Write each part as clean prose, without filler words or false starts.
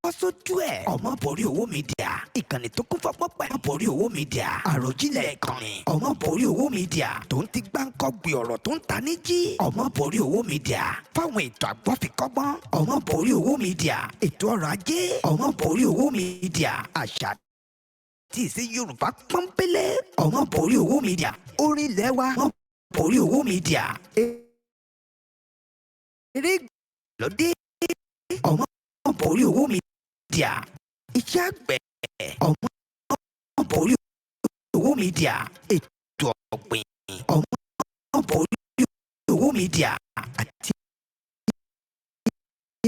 Sójú ẹ̀. Ọmọ borí owó media, ìkànnì tó kún fọ́pọ́ pẹ̀. Ọmọ borí owó media, àròjinlẹ̀ ìkànnì. Ọmọ borí owó media tó ń ti gbáǹkọ́ gbé ọ̀rọ̀ tó ń ta ní jí. Ọmọ borí owó media fáwọn ètò àgbọ́fikọ́gbọ́n. Ọmọ borí owó media, ètò ọrọ̀ ajé. Ọmọ borí owó media, àṣà tí ìṣe Yorùbá pọ́npẹ́lẹ́. Ọmọ borí owó media, orin ilẹ̀ wa. Ọmọ borí owó media, eré lóde. Ọmọ borí owó media, iṣẹ́ àgbẹ̀. Ọmọ borí owó media, ètò ọ̀gbìn. Ọmọ borí owó media àti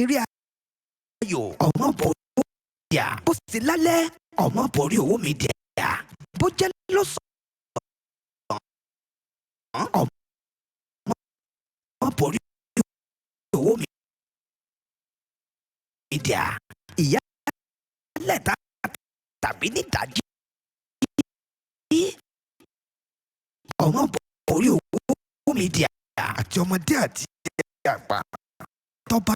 eré ayò. Ọmọ borí owó media, bó sì lálẹ́. Ọmọ borí owó media, bó jẹ́ lọ́sàn-án. Ọmọ borí owó media, ìyá lẹ́ta tàbí nídàájí. Ọmọ borí owó media àti ọmọdé àti àgbà, tọ́ba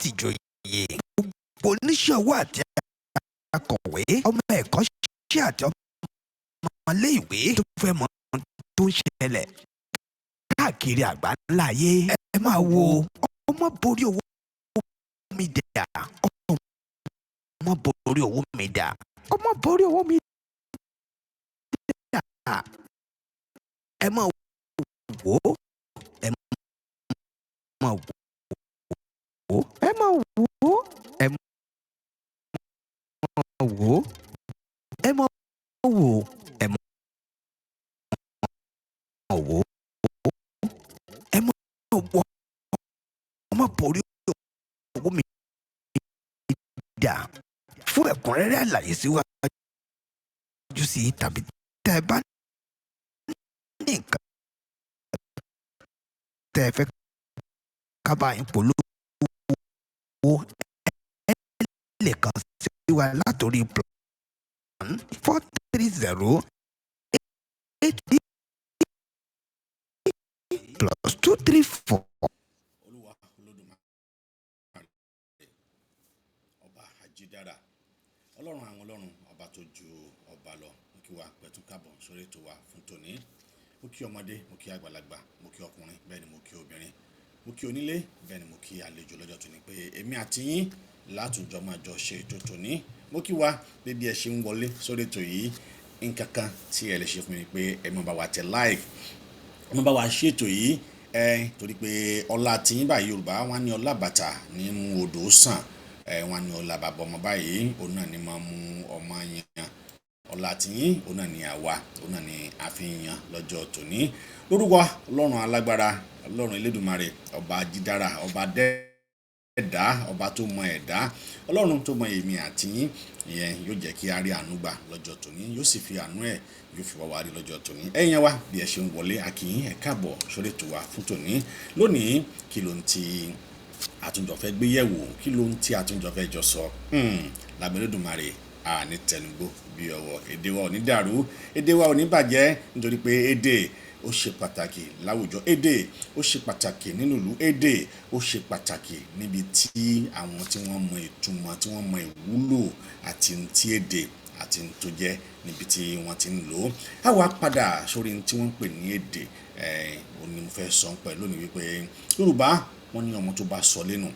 tìjòyè, gbogbo oníṣẹ́ ọwọ́ àti akọ̀wé, ọmọ ẹ̀kọ́ṣẹ́ àti ọmọléèwé tó fẹ́ mọ̀ tó ń ṣẹlẹ̀ káàkiri àgbáńlá ayé, ẹ máa wo Ọmọ borí owó media. Ọmọ borí owó media. Ọmọ borí owó media, ẹ máa wò ó, ẹ máa wò ó, ẹ máa wò ó, ẹ máa wò ó, ẹ máa wò ó, ẹ máa wò ó, ẹ máa wò ó. Ọmọ borí owó media. Fún ẹ̀kúnrẹ́rẹ́ àlàyé síwájú sí i tàbí tẹ́ ẹ bá ní nǹkan tẹ́ ẹ fẹ́ ká bá yín polówó, ẹ lè kàn sí wa látòrí +430 8 +234. Olúwa Olódùmarè, Ọba àjídára, Ọlọ́run àwọn ọlọ́run, ọba tó ju ọba lọ, mo kí wa pẹ̀tún káàbọ̀ sórí ètò wa fún tòní. Mo kí ọmọdé, mo kí àgbàlagbà, mo kí ọkùnrin, bẹ́ẹ̀ ni mo kí obìnrin, mo kí onílé, bẹ́ẹ̀ ni mo kí àlejò lọ́jọ́ tòní pé èmi àti yín látùnjọ máa jọ ṣe ètò tòní. Mo kí wa pé bí ẹ ṣe ń wọlé sórí ètò yìí, nǹkan kan tí ẹ lè ṣe fún mi ni pé ẹ máa bá wa tẹ like, ẹ máa bá wa ṣe ètò yìí ẹ, torí pé ọlá tiyín báyìí, Yorùbá wọn ní ọlá bàtà ní mú odò sàn ẹ, wọn ní ọlá bàbá ọmọ báyìí òun náà ní máa mú ọmọ yan. Ọlá tiyín òun náà ní àwa, òun náà ní a fi ń yan lọ́jọ́ tòní. Lórúkọ Ọlọ́run alágbára, Ọlọ́run Elédùmarè, ọba jídára, ọba dẹ́ẹ̀dá, ọba tó mọ ẹ̀dá, Ọlọ́run tó mọ èmi àti yín, ìyẹn yóò jẹ́ kí a rí àánú gbà lọ́jọ́ tòní, yóò sì fi àánú ẹ̀ yóò fi wá wá rí lọ́jọ́ tòní. Ẹ̀yin wa, bí ẹ ṣe ń wọlé, a kí yín, ẹ káàbọ̀ sórí ètò wa fún tòní. Lónìí, kí ló ń ti àtúnjọ fẹ́ gbé yẹ̀wò? Kí ló ń tí àtúnjọ fẹ́ jọ sọ? Lábẹ́ Olódùmarè, àní tẹnugbó bí ọwọ́. Èdè wa ò ní dàrú, èdè wa ò ní bàjẹ́, nítorí pé èdè ó ṣe pàtàkì láwùjọ, èdè ó ṣe pàtàkì nínú ìlú, èdè ó ṣe pàtàkì níbi tí àwọn tí wọ́n mọ ìtumọ̀, tí wọ́n mọ ìwúlò àti tí èdè àti tó jẹ́ níbi tí wọ́n ti ń lò ó. A wá padà sórí tí wọ́n ń pè ní èdè. Òun ni mo fẹ́ sọ pẹ̀ lónìí wípé Yorùbá wọ́n ní ọmọ tó bá sọ lẹ́nu,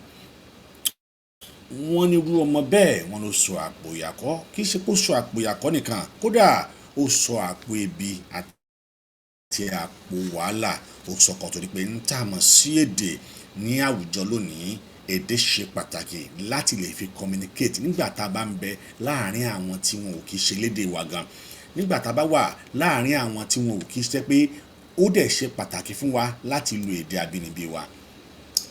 wọ́n ní irú ọmọ bẹ́ẹ̀ wọ́n ló sọ àpò ìyàkọ́. Kì í ṣe kó sọ àpò ìyàkọ́ nìkan, kódà ó sọ àpò ebi àti àpò wàhálà ó sọkọ̀, torí pé ń tà mọ̀ sí èdè ní àwùjọ lónìí. Èdè ṣe pàtàkì láti lè fi communicate nígbà tá a bá ń bẹ láàárín àwọn tí wọn ò kí ṣe lédè wa gan, nígbà tá a bá wà láàárín àwọn tí wọn ò kí ṣe pé ó dẹ̀ ṣe pàtàkì fún wa láti lo èdè abínibí wa.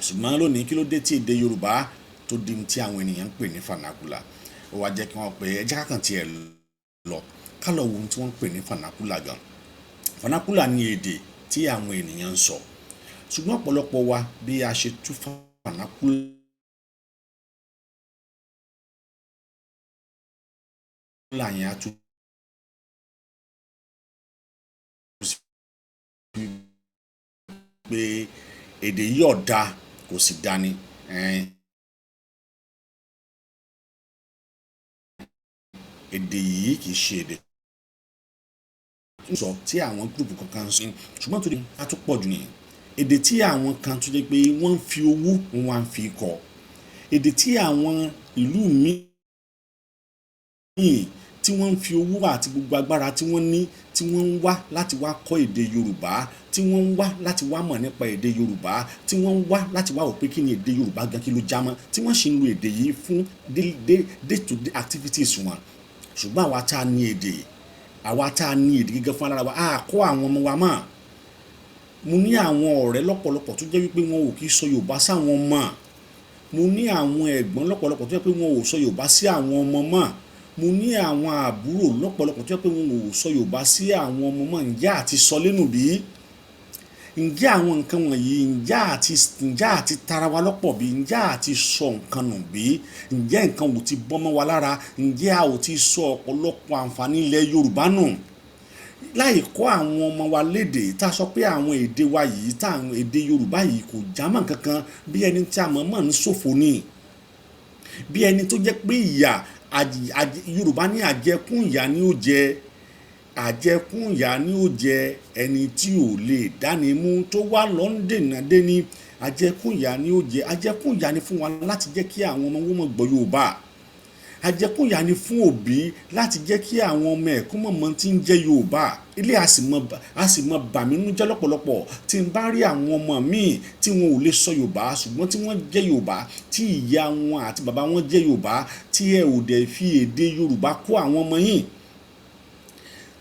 Ṣùgbọ́n lónìí, kí ló dé tí èdè Yorùbá tó di tí àwọn ènìyàn ń pè ní vernacular? Ó wá jẹ́ kí wọ́n pè é jẹ́ kákan tiẹ̀ lọ ká lọ wo ohun tí wọ́n ń pè ní vernacular gan. Vernacular ní èdè tí àwọn ènìyàn ń sọ, ṣùgbọ́n ọ̀pọ̀lọpọ̀ wa, bí a ṣe tú vernacular yẹn, á tú sí pé èdè yìí ò da, kò sì dání. Èdè yìí kì í ṣe èdè sọ tí àwọn group kankan ń sọ, ṣùgbọ́n torí a tún pọ̀ jù nìyẹn. Èdè tí àwọn kan tó jẹ́ pé wọ́n ń fi owó wọn wá ń fi kọ. Èdè tí àwọn ìlú míì tí wọ́n ń fi owó àti gbogbo agbára tí wọ́n ní, tí wọ́n ń wá láti wá kọ́ èdè Yorùbá, tí wọ́n ń wá láti wá mọ̀ nípa èdè Yorùbá, tí wọ́n ń wá láti wá wò pé kí ni èdè Yorùbá gan, kí ló já mọ́, tí wọ́n sì ń lo èdè yìí fún day to day activities wọn. Ṣùgbọ́n àwa tá a ní èdè, àwa tá a ní èdè gẹ́gẹ́ fún alára wa, a kọ́ àwọn ọmọ wa mọ̀. Mo ní àwọn ọ̀rẹ́ lọ́pọ̀lọpọ̀ tó jẹ́ wípé wọn ò kí sọ Yorùbá sáwọn ọmọ. Mo ní àwọn ẹ̀gbọ́n lọ́pọ̀lọpọ̀ tó jẹ́ pé wọn ò sọ Yorùbá sí àwọn ọmọ mọ́. Mo ní àwọn àbúrò lọ́pọ̀lọpọ̀ tó jẹ́ pé wọn ò sọ Yorùbá sí àwọn ọmọ mọ́. Ǹjẹ́ àti sọ lẹ́nu bí? Ǹjẹ́ àwọn nǹkan wọ̀nyí, ǹjẹ́ àti tara wa lọ́pọ̀ bí? Ǹjẹ́ àti sọ nǹkan nù bí? Ǹjẹ́ nǹkan ò ti bọ́ mọ́ wa lára? Ǹjẹ́ a ò ti sọ ọ̀pọ̀lọpọ̀ àǹfààní ilẹ̀ Yorùbá nù? Láì kọ́ àwọn ọmọ wa lédè, tá a sọ pé àwọn èdè wa yìí, tá àwọn èdè Yorùbá yìí kò jámọ́ kankan, bí ẹni tí a mọ̀ mọ̀ ń ṣòfò ni. Bí ẹni tó jẹ́ pé ìyà, Yorùbá ní àjẹkún ìyà ni ó jẹ, àjẹkún ìyà ni ó jẹ ẹni tí ò lè dání mú tó wá lọ ń dènà dé ní. Àjẹkún ìyà ni ó jẹ. Àjẹkún ìyà ni fún wa láti jẹ́ kí àwọn ọmọ wọn mọ̀ gbọ́ Yorùbá. Àjẹkún ìyà ni fún òbí láti jẹ́ kí àwọn ọmọ ẹ̀ kó mọ̀ mọ̀ tí ń jẹ́ Yorùbá. Ilé a sì mọ̀ bà mí nínú jẹ́ lọ́pọ̀lọpọ̀ tí n bá rí àwọn ọmọ míì tí wọn ò lè sọ Yorùbá, ṣùgbọ́n tí wọ́n jẹ́ Yorùbá, tí ìyá wọn àti bàbá wọn jẹ́ Yorùbá, tí ẹ ò dẹ̀ fi èdè Yorùbá kó àwọn ọmọ yín,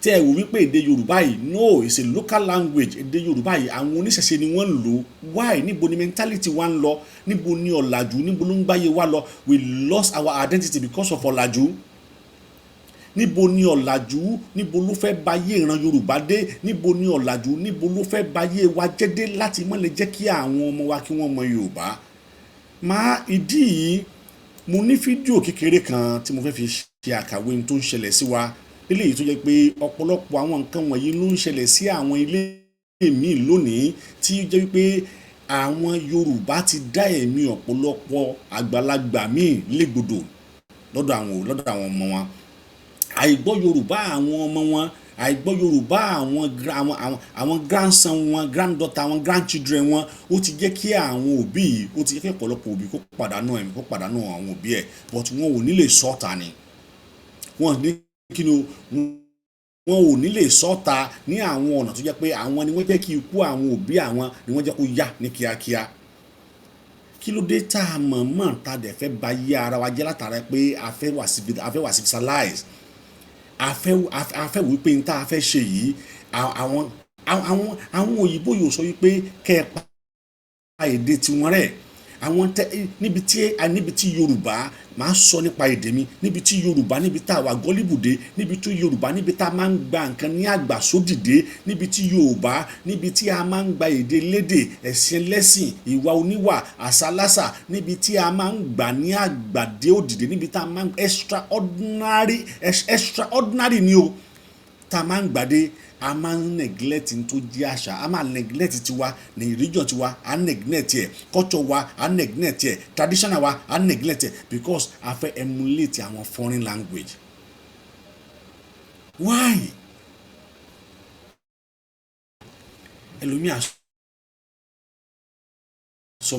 tí ẹ wò wípé èdè Yorùbá yìí, no, it's a local language. Èdè Yorùbá yìí, àwọn oníṣẹ̀ṣe ni wọ́n ń lò. Why? Níbo ni mentality wa ń lọ? Níbo ni ọ̀làjú, níbo ló ń gbáyé wa lọ? We lost our identity because of ọ̀làjú. Níbo ni ọ̀làjú, níbo ló fẹ́ bayé ìran Yorùbá dé? Níbo ni ọ̀làjú, níbo ló fẹ́ bayé wa jẹ́ dé láti má lè jẹ́ kí àwọn ọmọ wa kí wọ́n mọ Yorùbá? Máa ìdí yìí, mo ní fídíò kékeré kan tí mo fẹ́ fi ṣe àkàwé ohun tó ń ṣẹlẹ̀ sí wa eléyìí, tó jẹ́ pé ọ̀pọ̀lọpọ̀ àwọn nǹkan wọ̀nyí ló ń ṣẹlẹ̀ sí àwọn ilé míì lónìí, tí ó jẹ́ wípé àwọn Yorùbá ti dá ẹ̀mí ọ̀pọ̀lọpọ̀ àgbàlagbà míì légbodò lọ́dọ̀ àwọn ọmọ wọn. Àìgbọ́ Yorùbá àwọn ọmọ wọn, àìgbọ́ Yorùbá àwọn grandson wọn, granddaughter wọn, grandchildren wọn, ó ti jẹ́ kí àwọn òbí yìí, ó ti jẹ́ kí ọ̀pọ̀lọpọ̀ òbí kó pàdánù ẹ̀mí, kó pàdánù àwọn òbí ẹ̀. But wọn ò ní lè sọ́ta ni wọn ní kí ni o, wọn ò ní lè sọ́ta ní àwọn ọ̀nà tó jẹ́ pé àwọn ni wọ́n jẹ́ kí ikú àwọn òbí àwọn ni wọ́n jẹ́ kó yá ní kíákíá. Kí ló dé tá a mọ̀ mọ̀ tá a dẹ̀ fẹ́ ba yé ara wa jẹ́ látara pé a fẹ́ wà civilize, a fẹ́ wípé n tá a fẹ́ ṣe yìí, àwọn òyìnbó yóò sọ wípé kẹ́ ẹ pa èdè tiwọn rẹ̀. Àwọn tẹ níbi tí Yorùbá máa sọ nípa èdè mi, níbi tí Yorùbá, níbi tá a wà gọ́líbùdé, níbi tí Yorùbá, níbi tá a máa ń gba nǹkan ní àgbàsódìdé, níbi tí Yorùbá, níbi tí a máa ń gba èdè lédè, ẹ̀sìn lẹ́sìn, ìwà oníwà, àṣà lásà, níbi tí a máa ń gbà ní àgbàdé òdìdé, níbi tá a máa ń extraordinary, extraordinary ni o, tá a máa ń gbàdé, a máa ń neglect n tó jẹ́ àṣà, a máa neglect tiwa ní religion tiwa, a neglect ẹ̀, culture wa, a neglect ẹ̀, traditional wa, a neglect ẹ̀, because a fẹ́ emulate àwọn foreign language. Why? Ẹlòmíà sọ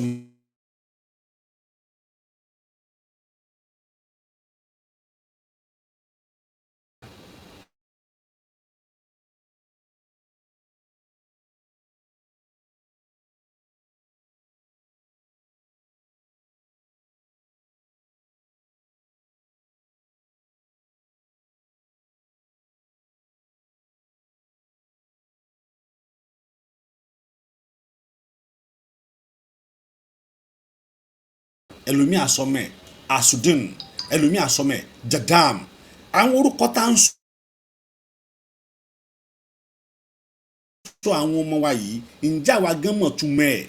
ẹlòmíà sọmọ ẹ Asudin, ẹlòmíà sọmọ ẹ Jadam. Àwọn orúkọ tá à ń sọ àwọn ọmọ wa yìí, ǹjẹ́ àwa gan mọ̀ túmọ̀ ẹ̀?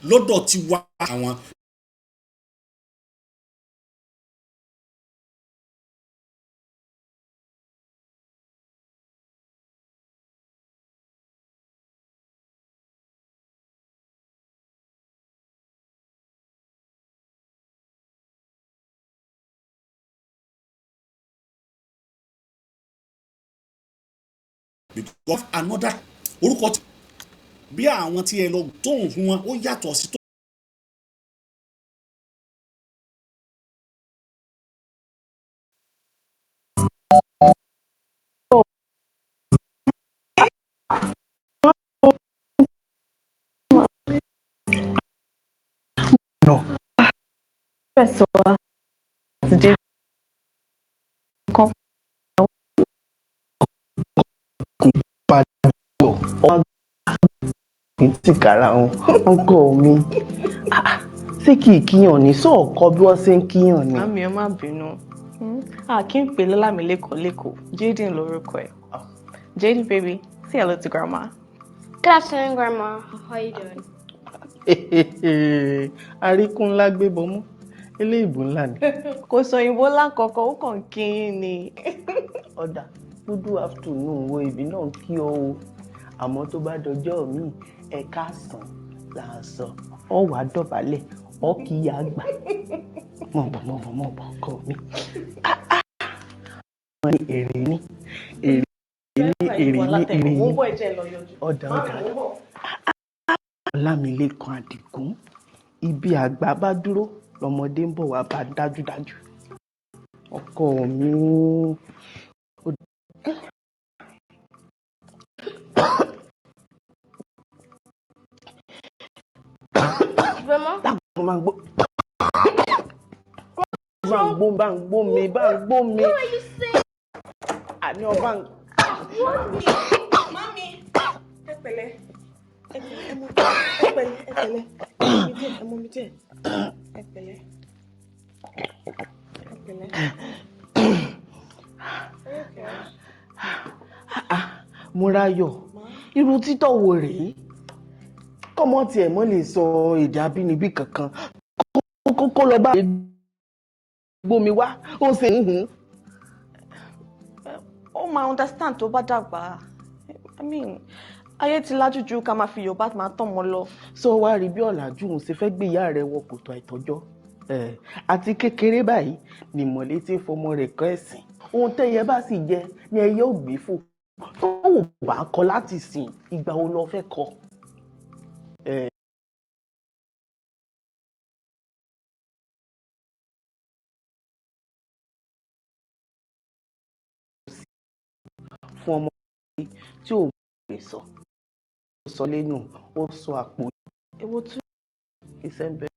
Lọ́dọ̀ ti wá àwọn. Because another orúkọ bí àwọn tí ẹ lọ tóun fún wọn, ó yàtọ̀ sí tó. Fẹ́ sọ àti dé kan. Ní tìkára wọn, ọkọ mi. Ah, ah, ṣé kì í kíyàn ní sọ̀ọ́kọ́ bí wọ́n ṣe ń kíyàn ni? Màmí, ẹ má bínú. A kì í pè lọ́lámilékan lẹ́kọ̀ọ́. Jaden lórúkọ ẹ̀. Jaden baby, say hello to grandma. Good afternoon, Grandma. How are you doing? Àríkún ńlá gbé bọmú, eléèbù ńlá ni. Kò sọ òyìnbó lákọ̀ọ́kọ́, ó kàn kí yín ni. Ọ̀dà, good afternoon wo ibi náà kí ọ o, àmọ́ tó bá dọjọ́ míì, ẹ káàsán là ń sọ. Ọ wàá dọ̀bálẹ̀, ọ kì í yá gbà. Mọ̀ bọ̀, mọ̀ bọ̀, mọ̀ bọ̀, ọkọ mi. Ah, ah. Wọ́n ní èrè ní èrè ní èrè ní èrè ní. Mo ń bọ̀, ẹ̀jẹ̀ lọ yọjú. Ọ̀dà, ọ̀dà. Ọlámilékan Àdìgún, ibi àgbà bá dúró lọmọdé ń bọ̀ wá bá dájúdájú. Ọkọ mi. Grandma? Dákun, máa ń gbó, bá ń gbó, bá ń gbó mi, bá ń gbó mi. What are you saying? Àní ọba ń. Mami, ẹ pẹ̀lẹ́. Ẹ pẹ̀lẹ́, ẹ mú, ẹ pẹ̀lẹ́, ẹ pẹ̀lẹ́. Ẹ mú mi díẹ̀, ẹ mú mi díẹ̀. Ẹ pẹ̀lẹ́. Ẹ pẹ̀lẹ́. Are you okay? Múráyọ̀, irú títọ̀ wo rèé? Kọ́mọ tiẹ̀ mọ́ lè sọ èdè abínibí kankan, kó lọ bá gbómi wá, ó ṣe ń hùn. Ó máa understand tó bá dàgbà. I mean, ayé ti lajú ju ká máa fi Yorùbá máa tọ́ mọ́ lọ. Sọ wá rí bí ọ̀làjú òun ṣe fẹ́ gbé ìyá rẹ̀ wọ kòtò àìtọ́jọ́. Àti kékeré báyìí ni mọ̀lẹ́ tí ń fọmọ rẹ̀ kọ́ ẹ̀sìn. Ohun tẹ́yẹ bá sì jẹ ni ẹyẹ ò gbé fò. Tó ò bá kọ láti sìn, ìgbà wo lo fẹ́ kọ? Fún ọmọ tí ò lè sọ, ó sọ lẹ́nu, ó sọ àpò. Èwo tún? Iṣẹ́ ń bẹ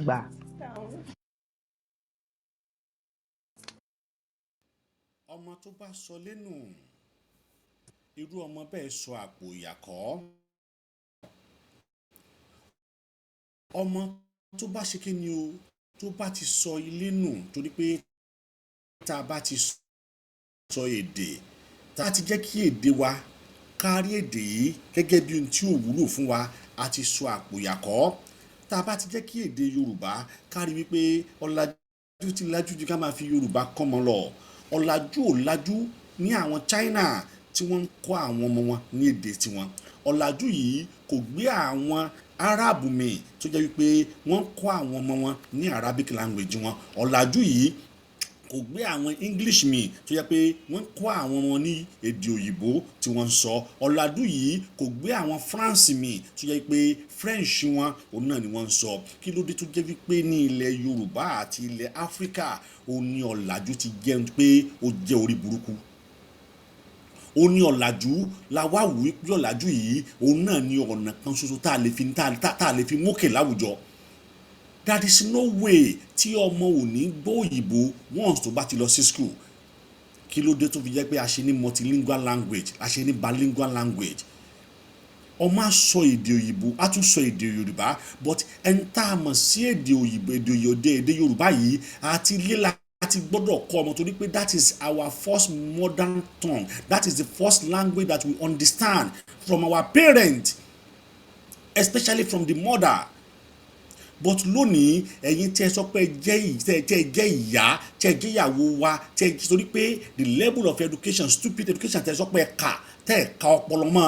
gbà. Ọmọ tó bá sọ lẹ́nu, irú ọmọ bẹ́ẹ̀ sọ àpò ìyàkọ́. Ọmọ tó bá ṣe kí ni o, tó bá ti sọ ilé nù, torí pé tá a bá ti sọ èdè, tá a ti jẹ́ kí èdè wa kárí èdè yìí gẹ́gẹ́ bí ohun tí ò wúlò fún wa, a ti sọ àpò ìyàkọ́. Tá a bá ti jẹ́ kí èdè Yorùbá kárí wípé ọ̀làjú ti lajú ju ká máa fi Yorùbá kọ́mọ lọ. Ọ̀làjú ò lajú ní àwọn China tí wọ́n ń kọ́ àwọn ọmọ wọn ní èdè tiwọn. Ọ̀làjú yìí kò gbé àwọn Arab mi tó jẹ́ wípé wọ́n ń kọ́ àwọn ọmọ wọn ní Arabic language wọn. Ọ̀làjú yìí kò gbé àwọn English mi tó jẹ́ pé wọ́n ń kọ́ àwọn ọmọ ní èdè òyìnbó tí wọ́n ń sọ. Ọ̀làjú yìí kò gbé àwọn France mi tó jẹ́ pé French wọn òun náà ni wọ́n ń sọ. Kí ló dé tó jẹ́ wípé ní ilẹ̀ Yorùbá àti ilẹ̀ Áfíríkà, ó ní ọ̀làjú ti jẹ́ pé ó jẹ́ orí burúkú? Ó ní ọ̀làjú la wá wù wípé ọ̀làjú yìí òun náà ní ọ̀nà kan ṣoṣo tá a lè fi mókè láwùjọ. There is no way tí ọmọ ò ní gbọ́ òyìnbó once tó bá ti lọ sí school. Kí ló dé tó fi jẹ́ pé a ṣe ní multilingual language, a ṣe ní bilingual language? Ọmọ á sọ èdè òyìnbó, á tún sọ èdè Yorùbá, but ẹni tá a mọ̀ sí èdè òyìnbó, èdè òyìnbó, èdè Yorùbá yìí àti líla àti gbọ́dọ̀ kọ́ ọmọ, torí pé that is our first modern tongue, that is the first language that we understand from our parents. Especially from the mother. But lónìí, ẹ̀yin tí ẹ sọ pé tẹ́ ẹ jẹ́ ìyá, tẹ́ ẹ jẹ́ ìyàwó wa, tẹ́ ẹ torí pé the level of education, stupid education tẹ́ ẹ sọ pé ẹ kà, tẹ́ ẹ ka ọpọlọ mọ́,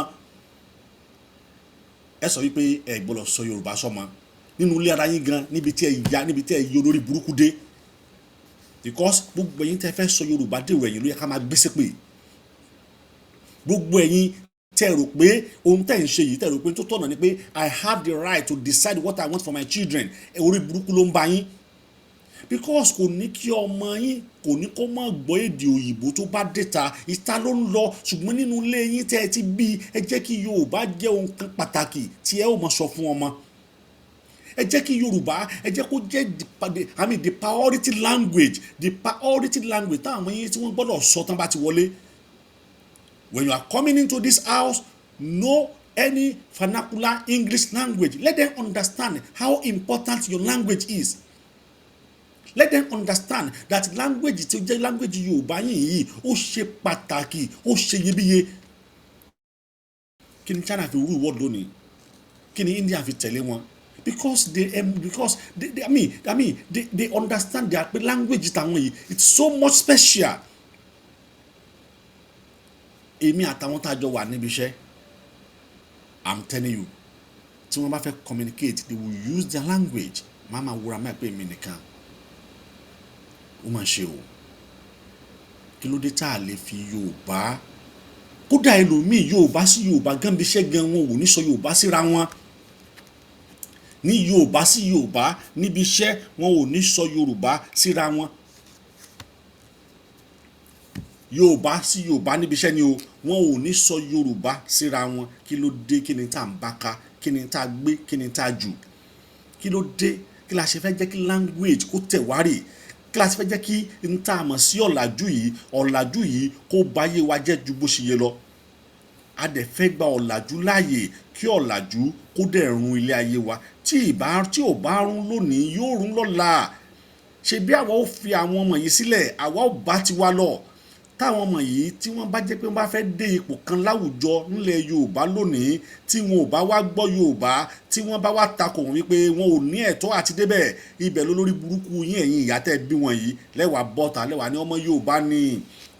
ẹ sọ wípé ẹ gbọ́dọ̀ sọ Yorùbá sọ́mọ nínú ilé ara yín gan, níbi tí ẹ ya, níbi tí ẹ yọ lórí burúkú dé. Because gbogbo ẹ̀yin tẹ́ fẹ́ sọ Yorùbá dèrò ẹ̀yìn ló yẹ ká máa gbé ṣépè. Gbogbo ẹ̀yin tẹ́ rò pé ohun tẹ́ ń ṣe yìí, tẹ́ rò pé tó tọ̀nà ni pé I have the right to decide what I want for my children, orí burúkú ló ń bá yín. Because kò ní kí ọmọ yín, kò ní kó má gbọ́ èdè òyìnbó tó bá déta ìta ló ń lọ, ṣùgbọ́n nínú ilé yín tẹ́ ẹ ti bí, ẹ jẹ́ kí Yorùbá jẹ́ ohun kan pàtàkì tí ẹ ó máa sọ fún ọmọ. Ẹ jẹ́ kí Yorùbá, ẹ jẹ́ kó jẹ́ the, I mean, the priority language, the priority language táwọn ọmọ yín tí wọ́n gbọ́dọ̀ sọ tán bá ti wọlé. When you are coming into this house, no any vernacular English language. Let them understand how important your language is. Let them understand that language tí ó jẹ́ language Yorùbá yìí, ó ṣe pàtàkì, ó ṣe iyebíye. Kí ni China fi rule world lónìí? Kí ni India fi tẹ̀lé wọn? Because they, I mean they understand their language tàwọn yìí, it's so much special. Èmi àtàwọn tá a jọ wà níbi iṣẹ́, I'm telling you, tí wọ́n bá fẹ́ communicate, they will use their language. Máa ma wúra máa pé èmi nìkan ó máa ṣe o. Kí ló dé tá a lè fi Yorùbá? Kódà ẹlòmíì, Yorùbá sí Yorùbá gan bí iṣẹ́ gan, wọn ò ní sọ Yorùbá síra wọn. Ní Yorùbá sí Yorùbá níbi iṣẹ́, wọn ò ní sọ Yorùbá síra wọn. Yorùbá sí Yorùbá níbi iṣẹ́ ni o, wọn ò ní sọ Yorùbá síra wọn. Kí ló dé? Kí ni tá à ń bá ká? Kí ni tá a gbé? Kí ni tá a jù? Kí ló dé? Kí la ṣe fẹ́ jẹ́ kí language kó tẹ̀ wá rè? Kí la ṣe fẹ́ jẹ́ kí n tá a mọ̀ sí ọ̀làjú yìí, ọ̀làjú yìí kó báyé wa jẹ́ ju bó ṣe yẹ lọ? A dẹ̀ fẹ́ gba ọ̀làjú láàyè, kí ọ̀làjú kó dẹ̀ run ilé ayé wa. Tí ìbá tí ò bá run lónìí, yóò run lọ́la. Ṣe bí àwa ó fi àwọn ọmọ yìí sílẹ̀, àwa ó bá tiwa lọ. Táwọn ọmọ yìí, tí wọ́n bá jẹ́ pé wọ́n bá fẹ́ dé ipò kan láwùjọ nílẹ̀ Yorùbá lónìí, tí wọn ò bá wá gbọ́ Yorùbá, tí wọ́n bá wá takò wọ́n wípé wọn ò ní ẹ̀tọ́ àti débẹ̀ ibẹ̀, lólórí burúkú yín, ẹ̀yin ìyá tẹ́ bí wọn yìí, lẹ́wàá bọ́ta, lẹ́wàá ní ọmọ Yorùbá ni,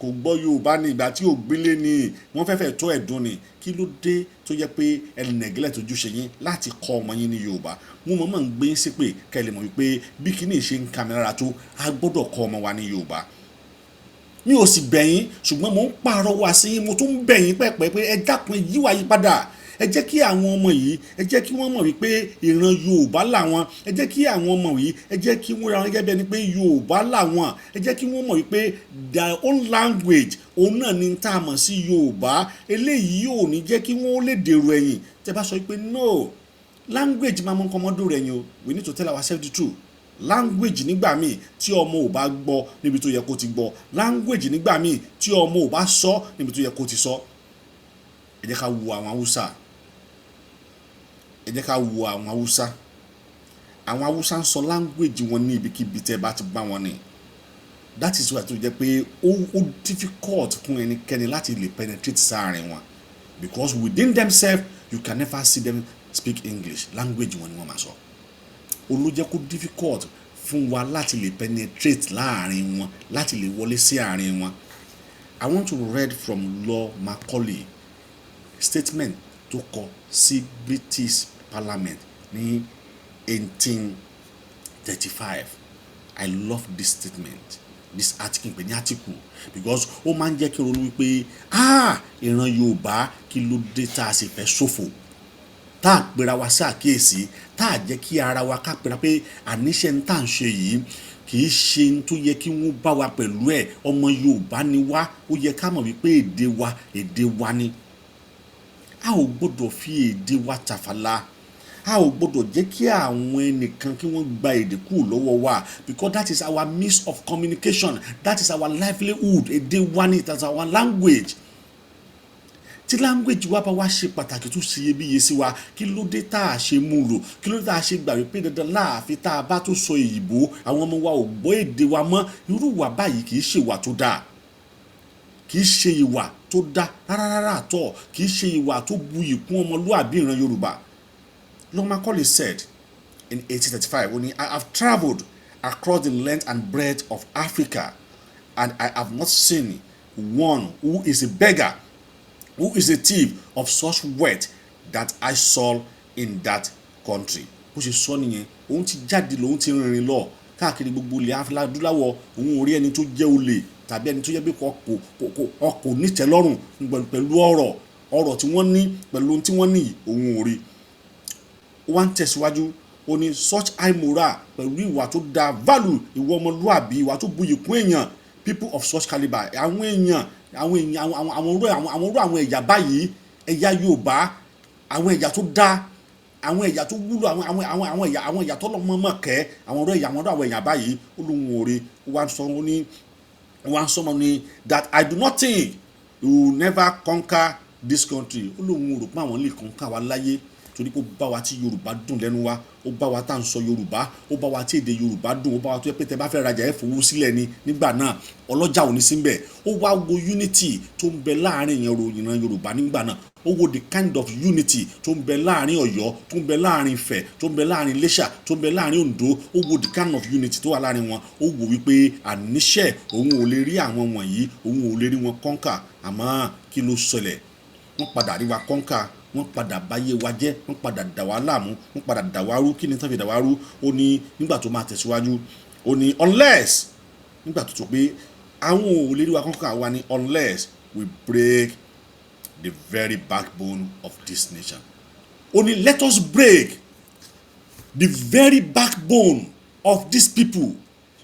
kò gbọ́ Yorùbá ní, ìgbà tí ò gbélé ni wọ́n fẹ́fẹ́ tó ẹ̀dùn ni. Kí ló dé tó jẹ́ pé ẹ neglect ojúṣe yín láti kọ́ ọmọ yín ní Yorùbá? Wọn mọ̀ mọ̀ ń gbé yín ṣépè kẹ́ ẹ lè mọ̀ wípé bí kíní ṣe ń ka mi lára tó, a gbọ́dọ̀ kọ́ ọmọ wa ní Yorùbá. Mi ò sì bẹ̀ yín, ṣùgbọ́n mo ń pàrọwà sí yín, mo tún ń bẹ̀ yín pẹ̀pẹ́ pé ẹ dákun, ẹ yíwà yí padà. Ẹ jẹ́ kí àwọn ọmọ yìí, ẹ jẹ́ kí wọ́n mọ̀ wípé ìran Yorùbá làwọn. Ẹ jẹ́ kí àwọn ọmọ yìí, ẹ jẹ́ kí wọ́n ra wọn gẹ́gẹ́ bí ẹni pé Yorùbá làwọn. Ẹ jẹ́ kí wọ́n mọ̀ wípé their own language, òun náà ni tá a mọ̀ sí Yorùbá. Eléyìí yóò ní jẹ́ kí wọ́n lè dèrò ẹ̀yìn. Tẹ́ bá sọ wípé no language, máa mú nǹkan ọmọdún rẹ̀ yín o. We need to tell ourselves the truth. Language, nígbà míì tí ọmọ ò bá gbọ́ níbi tó yẹ kó ti gbọ́ language, nígbà míì tí ọmọ ò bá sọ níbi tó yẹ kó ti sọ. Ẹ jẹ́ ká wo àwọn Haúsá, ẹ jẹ́ ká wo àwọn Haúsá. Àwọn Haúsá ń sọ language wọn ní ibikíbi tẹ́ bá ti bá wọn ní. That is why tó jẹ́ pé ó difficult fún ẹnikẹ́ni láti lè penetrate sáàrin wọn, because within themselves, you can never see them speak English. Language wọn ni wọ́n máa sọ. Ó ló jẹ́ kó difficult fún wa láti lè penetrate láàrin wọn, láti lè wọlé sí àárín wọn. I want to read from Lord Macaulay statement tó kọ sí British Parliament ní 1835. I love this statement, this article, pè ní article, because ó máa ń jẹ́ kí n ronú wípé, ah, ìran Yorùbá, kí ló dé tá a sì fẹ́ ṣòfò, tá a pera wa sí àkíyèsí, tá a jẹ́ kí ara wa ká pera pé àníṣe ń tà ń ṣe yìí kì í ṣe ń tó yẹ kí wọ́n bá wa pẹ̀lú ẹ̀? Ọmọ Yorùbá ni wá, ó yẹ ká mọ̀ wípé èdè wa, èdè wa ni. A ò gbọ́dọ̀ fi èdè wa tàfàlà. A ò gbọ́dọ̀ jẹ́ kí àwọn ẹnìkan kí wọ́n gba èdè kúrò lọ́wọ́ wa, because that is our means of communication, that is our livelihood. Èdè wa ni, that is our language. Tí language wa bá wá ṣe pàtàkì, tó ṣe iyebíye sí wa, kí ló dé tá a ṣe mú lò? Kí ló dé tá a ṣe gbà wípé dandan láàfin tá a bá tó sọ èyìnbó, àwọn ọmọ wa ò gbọ́ èdè wa mọ́? Irú ìwà báyìí kì í ṣe ìwà tó dáa, kì í ṣe ìwà tó dá rárá rárá àtọ̀, kì í ṣe ìwà tó buyì kún ọmọlúàbí ìran Yorùbá. Lord Macaulay said in 1835, ó ní, "I have travelled across the length and breadth of Africa and I have not seen one who is a beggar, who is a thief of such wealth that I saw in that country." Bó ṣe sọ nìyẹn, òun ti jáde, lòun ti rìnrìn lọ káàkiri gbogbo ilẹ̀ adúláwọ̀, òun ò rí ẹni tó jẹ́ olè tàbí ẹni tó jẹ́ pé kò nítẹ́lọ́rùn pẹ̀lú ọrọ̀ tí wọ́n ní, pẹ̀lú ohun tí wọ́n ní, òun ò rí. Ó wá ń tẹ̀síwájú, ó ní such high moral, pẹ̀lú ìwà tó da, value, ìwà ọmọlúàbí, ìwà tó buyì kún èèyàn, people of such calibre, àwọn èèyàn àwọn irú àwọn ẹ̀yà báyìí, ẹ̀yà Yorùbá, àwọn ẹ̀yà tó dá, àwọn ẹ̀yà tó wúlò, àwọn ẹ̀yà tó lọ́mọ mọ̀ kẹ́, àwọn irú àwọn ẹ̀yà báyìí, ó lóun ò rí. Ó wá ń sọ, ó ní, ó wá ń sọ mọ́ ní that I do not think you will never conquer this country. Ó lóun ò rò pé àwọn lè conquer wa láyé, torí pé ó bá wa tí Yorùbá dùn lẹ́nu wa, ó bá wa tá à ń sọ Yorùbá, ó bá wa tí èdè Yorùbá dùn, ó bá wa tó yẹ pé tẹ bá fẹ́ rajà, ẹ fowó sílẹ̀ ni nígbà náà, ọlọ́jà ò ní sí bẹ̀. Ó wá wo unity tó ń bẹ láàrin ìran Yorùbá nígbà náà. Ó wo the kind of unity tó ń bẹ láàrin Ọ̀yọ́, tó ń bẹ láàrin Ifẹ̀, tó ń bẹ láàrin Iléṣà, tó ń bẹ láàrin Oǹdó. Ó wo the kind of unity tó wà láàrin wọn. Ó wò wípé àníṣe òun ò lè rí àwọn wọ̀nyí, òun ò lè rí wọn conquer. Àmọ́ kí ló ṣẹlẹ̀? Wọ́n padà rí wa conquer, wọ́n padà báyé wa jẹ́, wọ́n padà dà wá láàmú, wọ́n padà dà wá rú. Kí ni tán fi dà wá rú? Ó ní nígbà tó máa tẹ̀síwájú, ó ní unless, nígbà tó tó pé àwọn ò lè rí wa conquer wa ní, unless we break the very backbone of this nation. Ó ní let us break the very backbone of these people.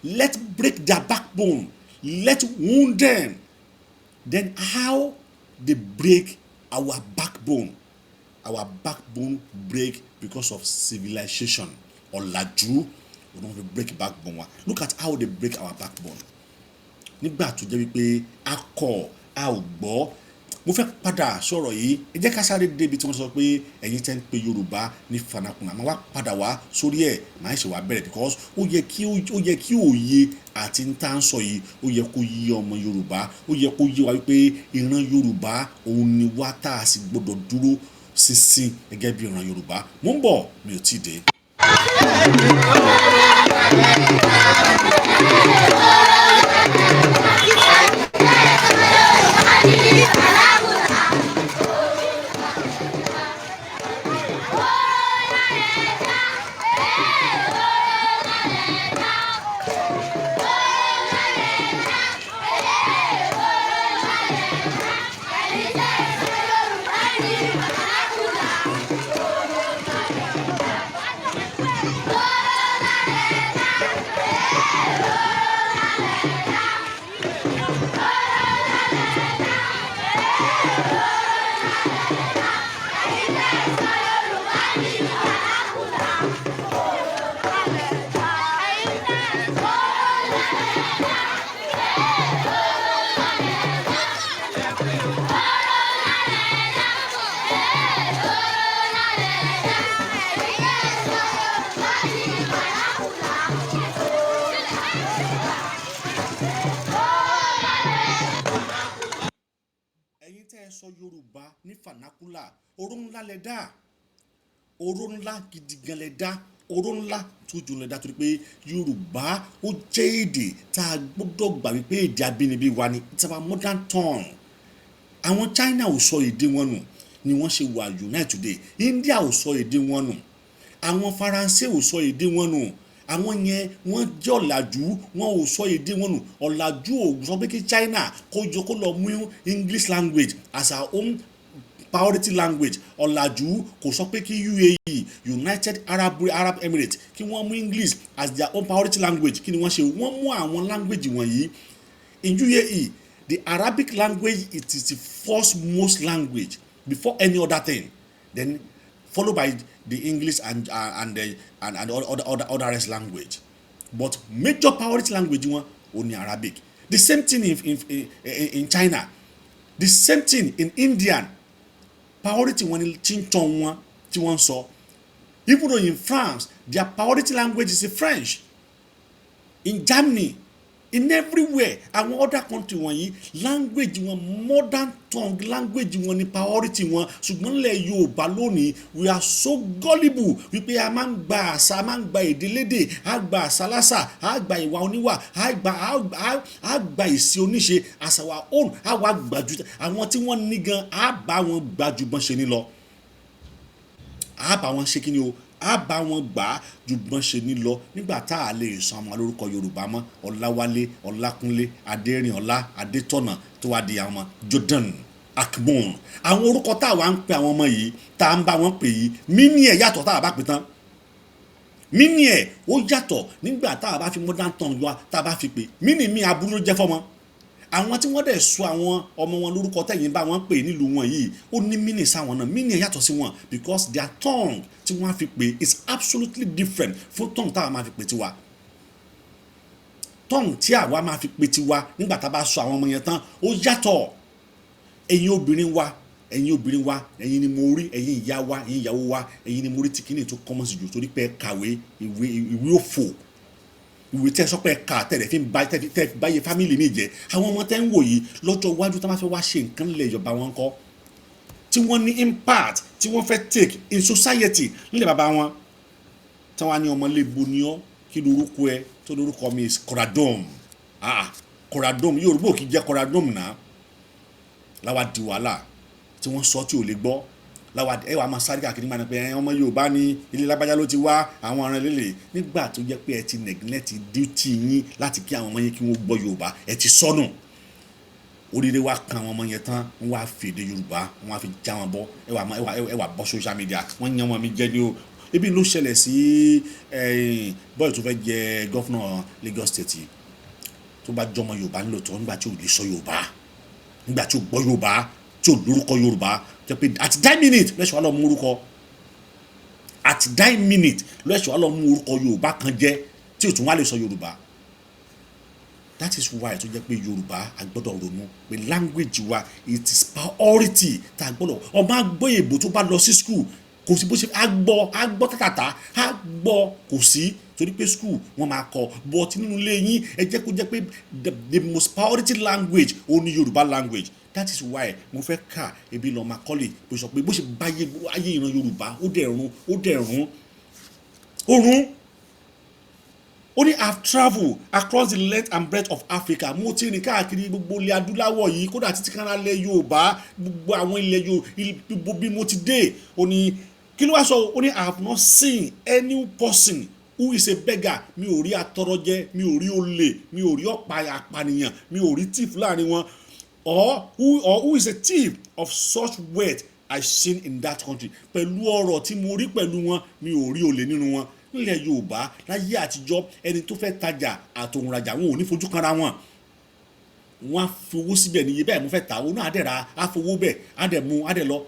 Let break their backbone, let wound them. Then how they break our backbone? Our backbone break because of civilization, ọ̀làjú. We don fi break backbone wa. Look at how they break our backbone nígbà tó jẹ́ wípé a kọ̀, a ò gbọ́. Mo fẹ́ padà sọ̀rọ̀ yìí. Ẹ jẹ́ ká sáré débi tí wọ́n sọ pé ẹ̀yin tẹ́ ń pe Yorùbá ní vernacular. Àmọ́ wá padà wá sórí ẹ̀, màá ṣe wá bẹ̀rẹ̀, because ó yẹ kí òye àti ń tá ń sọ yìí, ó yẹ kó yé ọmọ Yorùbá. Ó yẹ kó yé wa wípé ìran Yorùbá òun ni wá, tá a sì gbọ́dọ̀ dúró ṣinṣin gẹ́gẹ́ bí ìran Yorùbá. Mo ń bọ̀, mi ò tíì dé. Ẹ̀yin tẹ́ ẹ sọ Yorùbá ní vernacular, oró ńlá lẹ dá, oró ńlá gidi gan lẹ dá, oró ńlá tó jù lẹ dá, torí pé Yorùbá ó jẹ́ èdè tá a gbọ́dọ̀ gbà wípé èdè abínibí wa ni. It's our mother tongue. Àwọn China ò sọ èdè wọn nù ni wọ́n ṣe wà unite today. India ò sọ èdè wọn nù. Àwọn Faransé ò sọ èdè wọn nù. Àwọn yẹn, wọ́n jẹ́ ọ̀làjú, wọn ò sọ èdè wọn nù. Ọ̀làjú ò sọ pé kí China kó jọ kó lọ mú English language as our own priority language. Ọ̀làjú kò sọ pé kí UAE, United Arab Emirates, kí wọ́n mú English as their own priority language. Kí ni wọ́n ṣe? Wọ́n mú àwọn language wọ̀nyí. In UAE, the Arabic language, it is the first most language before any other thing, then followed by the English and other rest language, but major priority language wọn ò ní Arabic. The same thing in China, the same thing in India. Priority wọn ni chinchan wọn tí wọ́n ń sọ. Even though in France, their priority language is French. In Germany, In everywhere, àwọn other country wọ̀nyí, language wọn, modern tongue language wọn ni priority wọn. Ṣùgbọ́n nílẹ̀ Yorùbá lónìí, we are so gullible wípé a máa ń gba àṣà, a máa ń gba èdè lédè, a gba àṣà lásà, a gba ìwà oníwà, a gba ìṣe oníṣe as our own. A wá gbàjú àwọn tí wọ́n ní gan, a bá wọn gbàjú bọ́n ṣe ní lọ. A bá wọn ṣe kí ni o, a bá wọn gbà á ju bọ́n ṣe ní lọ nígbà tá a lè sọ àwọn alórúkọ Yorùbá mọ́. Ọláwálé, Ọlákúnlé, Adérìnọlá, Adétọ̀nà, tó wá di àwọn ọmọ Jordan Akbon. Àwọn orúkọ tá a wá ń pe àwọn ọmọ yìí, tá a ń bá wọn pè yìí, meaning ẹ̀ yàtọ̀. Tá a bá pè tán, meaning ẹ̀ ó yàtọ̀. Nígbà tá a bá fi modern tongue wa, tá a bá fi pè, meaning mi aburú ló jẹ́ fọ́mọ. Àwọn tí wọ́n dẹ̀ sọ àwọn ọmọ wọn lórúkọ tẹ̀yìn bá wọn pè nílùú wọn yìí, ó ní meaning sáwọn náà. Meaning yàtọ̀ sí wọn because their tongue tí wọ́n á fi pè is absolutely different fún tongue táwa máa fi pè tiwa. Tongue tí àwa máa fi pè tiwa nígbà tá a bá sọ àwọn ọmọ yẹn tán, ó yàtọ̀. Ẹ̀yin obìnrin wa, ẹ̀yin obìnrin wa, ẹ̀yin ni mo rí, ẹ̀yin ìyá wa, ẹ̀yin ìyàwó wa, ẹ̀yin ni mo rí tí kíní tó common sí jù, torí pé ẹ kàwé ìwé, ìwé òfò, ìwé tẹ́ sọ pé ẹ kà tẹ̀lé fi ń ba tẹ́ fi báyé family mi jẹ́. Àwọn ọmọ tẹ́ ń wò yìí, lọ́jọ́ iwájú tó máa fẹ́ wá ṣe nǹkan nílẹ̀ Yorùbá wọn kọ́, tí wọ́n ní impact tí wọ́n fẹ́ take in society nílẹ̀ bàbá wọn, tí wọ́n á ní ọmọ lébo ni ọ́, kí lorúkọ ẹ? Tó lórúkọ mi is Koradom. Ah, Koradom, Yorùbá ò kì í jẹ́ Koradom náà. Láwa di wàhálà tí wọ́n sọ tí ò lè gbọ́. Láwa ẹ wàá máa sáré káàkiri, máa ní pé ọmọ Yorùbá ní ilé lágbájá ló ti wá, àwọn ọ̀ràn lélẹ̀, nígbà tó jẹ́ pé ẹ ti neglect duty yín láti kí àwọn ọmọ yín kí wọ́n gbọ́ Yorùbá. Ẹ ti sọnù. Oríire wa kan àwọn ọmọ yẹn tán, wọ́n wá fèdè Yorùbá, wọ́n wá fi já wọn bọ́. Ẹ wà bọ́ social media, wọ́n yan wọn mi jẹ́ ní o. Ebi ló ṣẹlẹ̀ sí bọ́ọ̀lù tó fẹ́ jẹ governor Lagos State. Tó bá jọmọ Yorùbá ńlò tó, nígbà tí ò lè sọ Yorùbá, nígbà tí ò gbọ́ Yorùbá, tí ò lórúkọ Yorùbá, jẹ́ pé at that minute lẹ́sọ̀ wá lọ mú orúkọ, at that minute lẹ́sọ̀ wá lọ mú orúkọ Yorùbá kan jẹ́ tí ò tún wá lè sọ Yorùbá. That is why tó jẹ́ pé Yorùbá, a gbọ́dọ̀ ronú pé language wa, it is priority tá a gbọ́dọ̀. Ọmọ agbọ́ èbò tó bá lọ sí school, kò sí bó ṣe á gbọ́, á gbọ́ tàtàtà, á gbọ́, kò sí, torí pé school wọ́n máa kọ́. But nínú ilé yín, ẹ jẹ́ kó jẹ́ pé the most priority language ó ní Yorùbá language. That is why mo fẹ́ kà ebi lọ Macaulay bó sọ pé bó ṣe báyé ayé ìran Yorùbá, ó dẹ̀ run, ó dẹ̀ run, ó run. Ó ní, "I have travelled across the length and breadth of Africa." Mo ti rìn káàkiri gbogbo ilẹ̀ adúláwọ̀ yìí, kódà títí kan lẹ̀ Yorùbá, gbogbo àwọn ilẹ̀ Yorùbá, gbogbo bí mo ti dé. Ó ní kí ló wá sọ? Ó ní, "I have not seen any person who is a beggar." Mi ò rí atọrọjẹ, mi ò rí olè, mi ò rí ọ̀pá apànìyàn, mi ò rí thief láàrin wọn, or who is a thief of such wealth I seen in that country. Pẹ̀lú ọrọ̀ tí mo rí pẹ̀lú wọn, mi ò rí olè nínú wọn. Nílẹ̀ Yorùbá láyé àtijọ́, ẹni tó fẹ́ tajà àtòhùnrajà, wọn ò ní fojú kanra wọn. Wọn á fowó síbẹ̀, níye bẹ́ẹ̀ mo fẹ́ ta owó náà, á dẹ̀ ra, á fowó bẹ́ẹ̀, á dẹ̀ mú, á dẹ̀ lọ.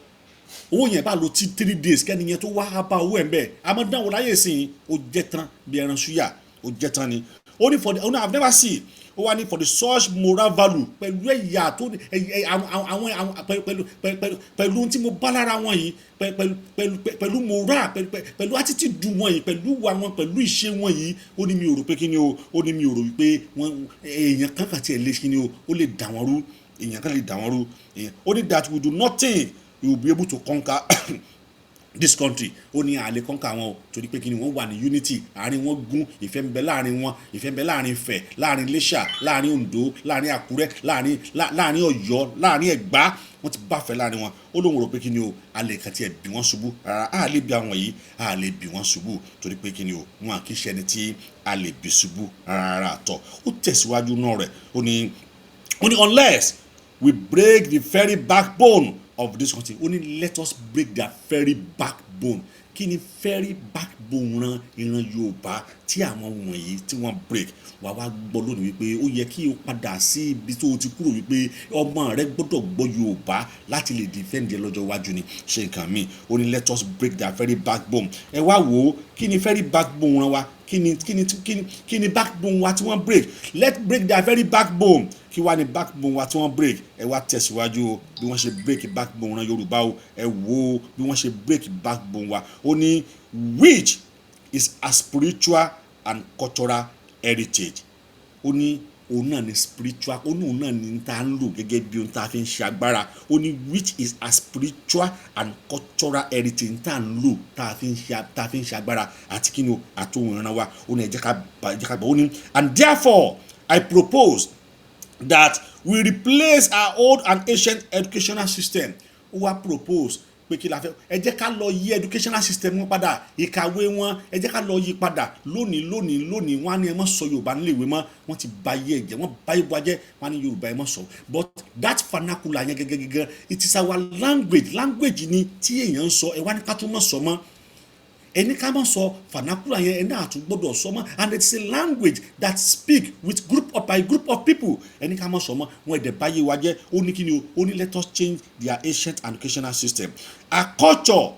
Owó yẹn bá lo tí 3 days, kẹ́ni yẹn tó wá, á bá owó ẹ̀ ń bẹ̀. Àmọ́ dánwò láyé ìsìn, ó jẹ́ tán bí ẹran ṣúyà, ó jẹ́ tán ni. Ó ní for the, ó ní, "I have never seen." Ó wá ní, "For the such moral value," pẹ̀lú ẹ̀yà tó àwọn pẹ̀lú ohun tí mo bá lára wọn yìí, pẹ̀lú moral, pẹ̀lú attitude wọn yìí, pẹ̀lú ìwà wọn, pẹ̀lú ìṣe wọn yìí, ó ní mi ò rò pé kí ni o, ó ní mi ò rò wípé wọn èèyàn kan kàti ẹ̀ lè kí ni o, ó lè dà wọ́n rú, èèyàn kan lè dà wọ́n rú. Ó ní, "That we do not think we will be able to conquer this country." Ó ní àlè conquer wọn o, torí pé kí ni? Wọ́n wà ní unity, àárín wọn gún, ìfẹ́ ń bẹ láàrin wọn. Ìfẹ́ ń bẹ láàrin Ifẹ̀, láàrin Iléṣà, láàrin Oǹdó, láàrin Àkúrẹ́, láàrin Ọ̀yọ́, láàrin Ẹ̀gbá. Wọ́n ti bá fẹ́ láàrin wọn. Ó lóun rò pé kí ni o, a lè kàn tiẹ̀ bí wọ́n ṣubú rárá. A lè bí àwọn yìí, a lè bí wọ́n ṣubú, torí pé kí ni o, wọn kì í ṣe ẹni tí a lè bí ṣubú rárá àtọ̀. Ó tẹ̀síwájú náà rẹ̀, ó ní, "Unless we break the very backbone of this country." Ó ní, "Let us break their very backbone." Kí ni very backbone ran ìran Yorùbá tí àwọn wọ̀nyí tí wọ́n break? Wà wá gbọ́ lónìí wípé ó yẹ kí o padà sí ibi tó o ti kúrò, wípé ọmọ rẹ gbọ́dọ̀ gbọ́ Yorùbá láti lè defend ẹ lọ́jọ́ iwájú ni. Ṣe nǹkan míì. Ó ní, "Let us break their very backbone." Ẹ wá wò ó, kí ni very backbone ran wa? Kí ni backbone wa tí wọ́n break? Let break their very backbone. Kí wá ní backbone wa tí wọ́n break? Ẹ wá tẹ̀síwájú o, bí wọ́n ṣe break backbone ran Yorùbá o. Ẹ wò ó, bí wọ́n ṣe break backbone wa. Ó ní, "Which is a spiritual and cultural heritage." Ó ní Òun náà ni spiritual, ó ní òun náà ni tá ń lò gẹ́gẹ́ bí ohun tá a fi ń ṣe agbára. Ó ní which is a spiritual and cultural heritage tá ń lò, tá a fi ń ṣe agbára àti kí ni o, àti ohun ìran wa. Ó ní ẹ jẹ́ ká gbọ́. Ó ní, "And therefore I propose that we replace our old and ancient educational system." Ó wá propose pé kí la fẹ́? Ẹ jẹ́ ká lọ yí educational system wọn padà, ìkàwé wọn, ẹ jẹ́ ká lọ yí padà. Lónìí lónìí lónìí, wọ́n á ní ẹ má sọ Yorùbá nílé ìwé mọ́. Wọ́n ti ba ayé ẹ̀ jẹ́, wọ́n ba ayé wa jẹ́. Wọ́n á ní Yorùbá ẹ má sọ, but that vernacular yẹn gẹ́gẹ́gẹ́gẹ́, it is our language. Language ni tí èèyàn ń sọ. Ẹ wá ní ká tún má sọ mọ́, ẹni ká má sọ vernacular yẹn, ẹni àtún gbọ́dọ̀ sọ mọ́. And it's a language that speak with group of by group of people. Ẹni ká má sọ mọ́ wọn, ẹ̀dẹ̀ báyé wa jẹ́. Ó ní kí ni o? Ó ní let us change their ancient educational system, our culture.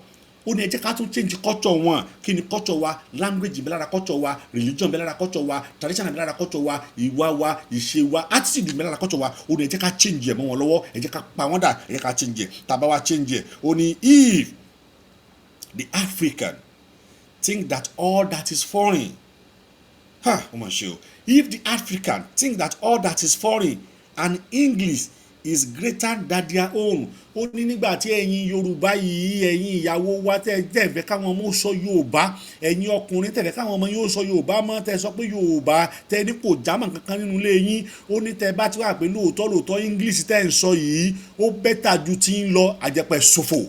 Ó ní ẹ jẹ́ ká tún change culture wọn. Kí ni culture wa? Language bẹ lára culture wa, religion bẹ lára culture wa, tradition bẹ lára culture wa, ìwà wa, ìṣe wa, attitude bẹ lára culture wa. Ó ní ẹ jẹ́ ká change ẹ̀ mọ́ wọn lọ́wọ́, ẹ jẹ́ ká pa wọ́n dà, ẹ jẹ́ ká change ẹ̀. Tá a bá wá change ẹ̀, ó ní if the African think that all that is foreign, ha, ó mà ṣe o, if the African think that all that is foreign and English is greater than their own. Ó ní nígbà tí ẹ̀yin Yorùbá yìí, ẹ̀yin ìyàwó wa, tẹ́ ẹ fẹ́ káwọn ọmọ sọ Yorùbá, ẹ̀yin ọkùnrin tẹ́ fẹ́ káwọn ọmọ yóò sọ Yorùbá mọ́, tẹ́ sọ pé Yorùbá tẹ́ ní kò jámọ́ kankan nínú ilé yín. Ó ní tẹ́ bá ti wà pé lóòótọ́ lóòótọ́ English tẹ́ ń sọ yìí, ó better ju ti ń lọ, àjẹpẹ́ ṣòfò.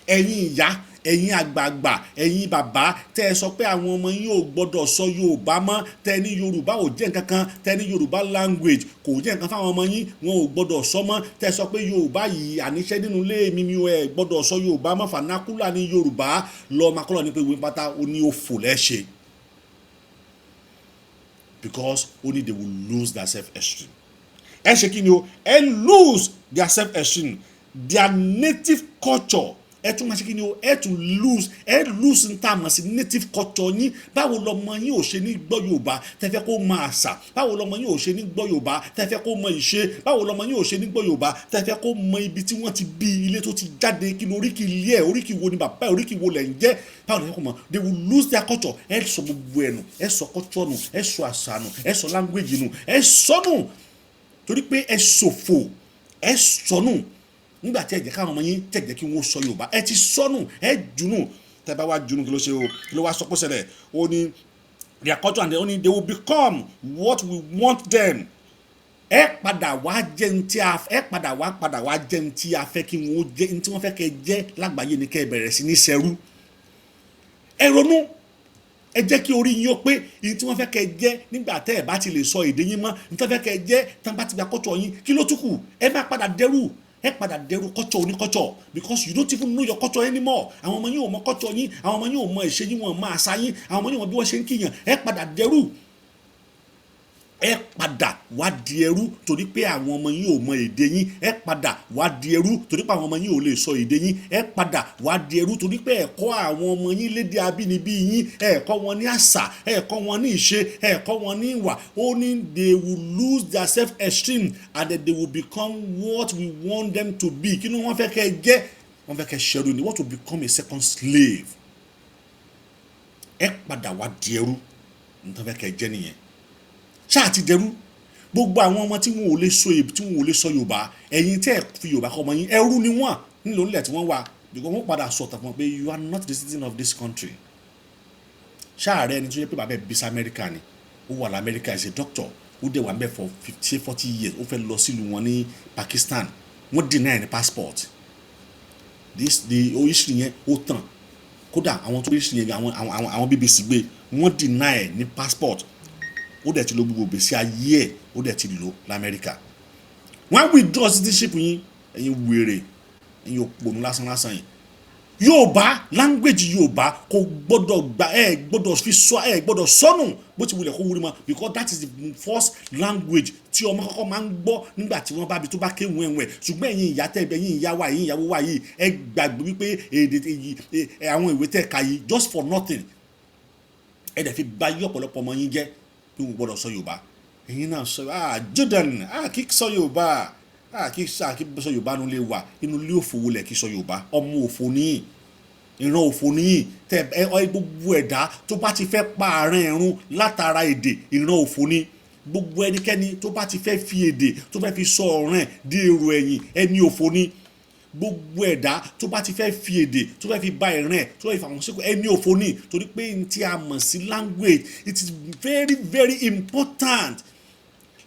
Ẹ̀yin ìyá, ẹ̀yin àgbààgbà, ẹ̀yin bàbá tẹ́ ẹ sọ pé àwọn ọmọ yín ò gbọ́dọ̀ sọ Yorùbá mọ́, tẹ́ ẹ ní Yorùbá ò jẹ́ nǹkan kan, tẹ́ ẹ ní Yorùbá language kò jẹ́ nǹkan fáwọn ọmọ yín, wọn ò gbọ́dọ̀ sọ mọ́, tẹ́ ẹ sọ pé Yorùbá yìí àníṣe nínú ilé mi mi ò ẹ̀ gbọ́dọ̀ sọ Yorùbá mọ́, vernacular ní Yorùbá lọ́ọ́ máa kọ́ lọ ní pé ìwé pátá. Ó ní òfò lẹ́ṣẹ̀, because only they will lose their self-esteem. Ẹ ṣe kí ni o? Ẹ lose their self-esteem, their native culture. Ẹ tún máa ṣe kí ni o? Ẹ tún lose, ẹ lose ń tà mọ̀ sí native culture yín. Báwo lọmọ yín ò ṣe ní gbọ́ Yorùbá tẹ́ fẹ́ kó mọ àṣà? Báwo lọmọ yín ò ṣe ní gbọ́ Yorùbá tẹ́ fẹ́ kó mọ ìṣe? Báwo lọmọ yín ò ṣe ní gbọ́ Yorùbá tẹ́ fẹ́ kó mọ ibi tí wọ́n ti bí, ilé tó ti jáde, kí ni oríkì ilé ẹ̀, oríkì wo ni bàbá ẹ̀, oríkì wo lẹ̀ ń jẹ́? Báwo lẹ fẹ́ kó mọ̀? They will lose their culture. Ẹ sọ gbogbo ẹ̀ nù, ẹ sọ culture nù, ẹ sọ àṣà nù, ẹ sọ language nù, ẹ sọ nù, torí pé ẹ ṣòfò. Ẹ sọnù nígbà tí ẹ jẹ́ káwọn ọmọ yín tẹ̀ jẹ́ kí wọ́n sọ Yorùbá. Ẹ ti sọnù, ẹ jùnù. Tẹ́ bá wá jùnù, kí ló ṣe o? Kí ló wá sọ pé ṣẹlẹ̀? Ó ní their culture and they will become what we want them. Ẹ padà wá jẹ́ ní tí a ẹ padà wá jẹ́ ní tí a fẹ́ kí wọ́n jẹ́, ní tí wọ́n fẹ́ kẹ́ jẹ́ lágbàáyé ni kẹ́ ẹ bẹ̀rẹ̀ sí ní ṣẹrú. Ẹ ronú, ẹ jẹ́ kí orí yín ó pé. Ìyí tí wọ́n fẹ́ kẹ́ jẹ́ nígbà tẹ́ ẹ bá ti lè sọ èdè yín mọ́, ní tí wọ́n fẹ́ kẹ́ jẹ́ tán bá ti gba culture yín, kí ló tún kù? Ẹ má padà dẹrú, ẹ padà dẹrú culture onículture, because you don't even know your culture anymore. Àwọn ọmọ yín ò mọ culture yín, àwọn ọmọ yín ò mọ ìṣe yín, wọn ò mọ àṣà yín, àwọn ọmọ yín ò mọ bí wọ́n ṣe ń kíyàn. Ẹ padà dẹrú, ẹ padà wá di ẹrú, torí pé àwọn ọmọ yín ò mọ èdè yín. Ẹ padà wá di ẹrú torí pé àwọn ọmọ yín ò lè sọ èdè yín. Ẹ padà wá di ẹrú torí pé ẹ̀kọ́ àwọn ọmọ yín lédè abínibí yín, ẹ̀kọ́ wọn ní àṣà, ẹ̀kọ́ wọn ní ìṣe, ẹ̀kọ́ wọn ní ìwà. Ó ní they will lose their self-esteem and that they will become what we want them to be. Kí ni wọ́n fẹ́ kẹ́ jẹ́? Wọ́n fẹ́ kẹ́ ṣẹrú ni. Want to become a second slave. Ẹ padà wá di ẹrú. Nítorí fẹ́ kẹ́ jẹ́ nìyẹn. Ṣáà ti dẹrú. Gbogbo àwọn ọmọ tí wọn ò lè sọ èbí, tí wọn ò lè sọ Yorùbá, ẹ̀yin tẹ́ ẹ̀ fi Yorùbá kọ́ ọmọ yín, ẹrú ni wọ́n nílò nílẹ̀ tí wọ́n wà, because wọ́n padà sọ tàbí wọn pé you are not the citizen of this country. Ṣáà rẹ ẹni tó yẹ pé bàbá ẹ̀ bí sí Amẹ́ríkà ni, ó wà lamẹ́ríkà as a doctor, ó dẹ̀ wà ń bẹ̀ for 50, 40 years. Ó fẹ́ lọ sílùú wọn ní Pakistan, wọ́n deny ní passport. This the history yẹn ó tàn. Kódà àwọn tó history yẹn, àwọn BBC gbé, wọ́n deny ní passport. Ó dẹ̀ ti lo gbogbo ìgbésí ayé ẹ̀, ó dẹ̀ ti lò lamẹ́ríkà. Wọ́n á withdraw citizenship yín. Ẹ̀yin wèrè, ẹ̀yin òpònú lásán lásán yìí. Yorùbá language, Yorùbá kò gbọ́dọ̀ gba, ẹ gbọ́dọ̀ fi sọ, ẹ gbọ́dọ̀ sọnù bó ti wulẹ̀ kó wúri mọ́, because that is the first language tí ọmọ kọ́kọ́ máa ń gbọ́ nígbà tí wọ́n bá bi, tó bá ké wẹ̀wẹ̀. Ṣùgbọ́n ẹ̀yin ìyá tẹ́ ẹ̀yin ìyá wa, ẹ̀yin ìyàwó wa yìí, ẹ gbàgbé wípé èdè àwọn ìwé tẹ́ ka yìí, just for nothing, ẹ dẹ̀ fi bà yí ọ̀pọ̀lọpọ̀ ọmọ yín jẹ́ pé wọ́n gbọ́dọ̀ sọ Yorùbá. Ẹ̀yin náà sọ, ah, Jordan, ah, kí sọ Yorùbá, ah, kí sọ, kí sọ Yorùbá nulẹ̀ wà inú ilé òfò wọlé, kí sọ Yorùbá. Ọmọ òfò níyì, ìran òfò níyì. Tẹ ẹ gbogbo ẹ̀dá tó bá ti fẹ́ pa àárín ẹ̀rún látara èdè, ìran òfò ní. Gbogbo ẹnikẹ́ni tó bá ti fẹ́ fi èdè tó fẹ́ fi sọ ọ̀ràn ẹ̀ di èrò ẹ̀yìn, ẹni òfò ni. Gbogbo ẹ̀dá tó bá ti fẹ́ fi èdè tó fẹ́ fi ba ìran ẹ̀, tó fẹ́ fi àwọn síkò, ẹni òfò ni, torí pé n tí a mọ̀ sí language, it is very, very important.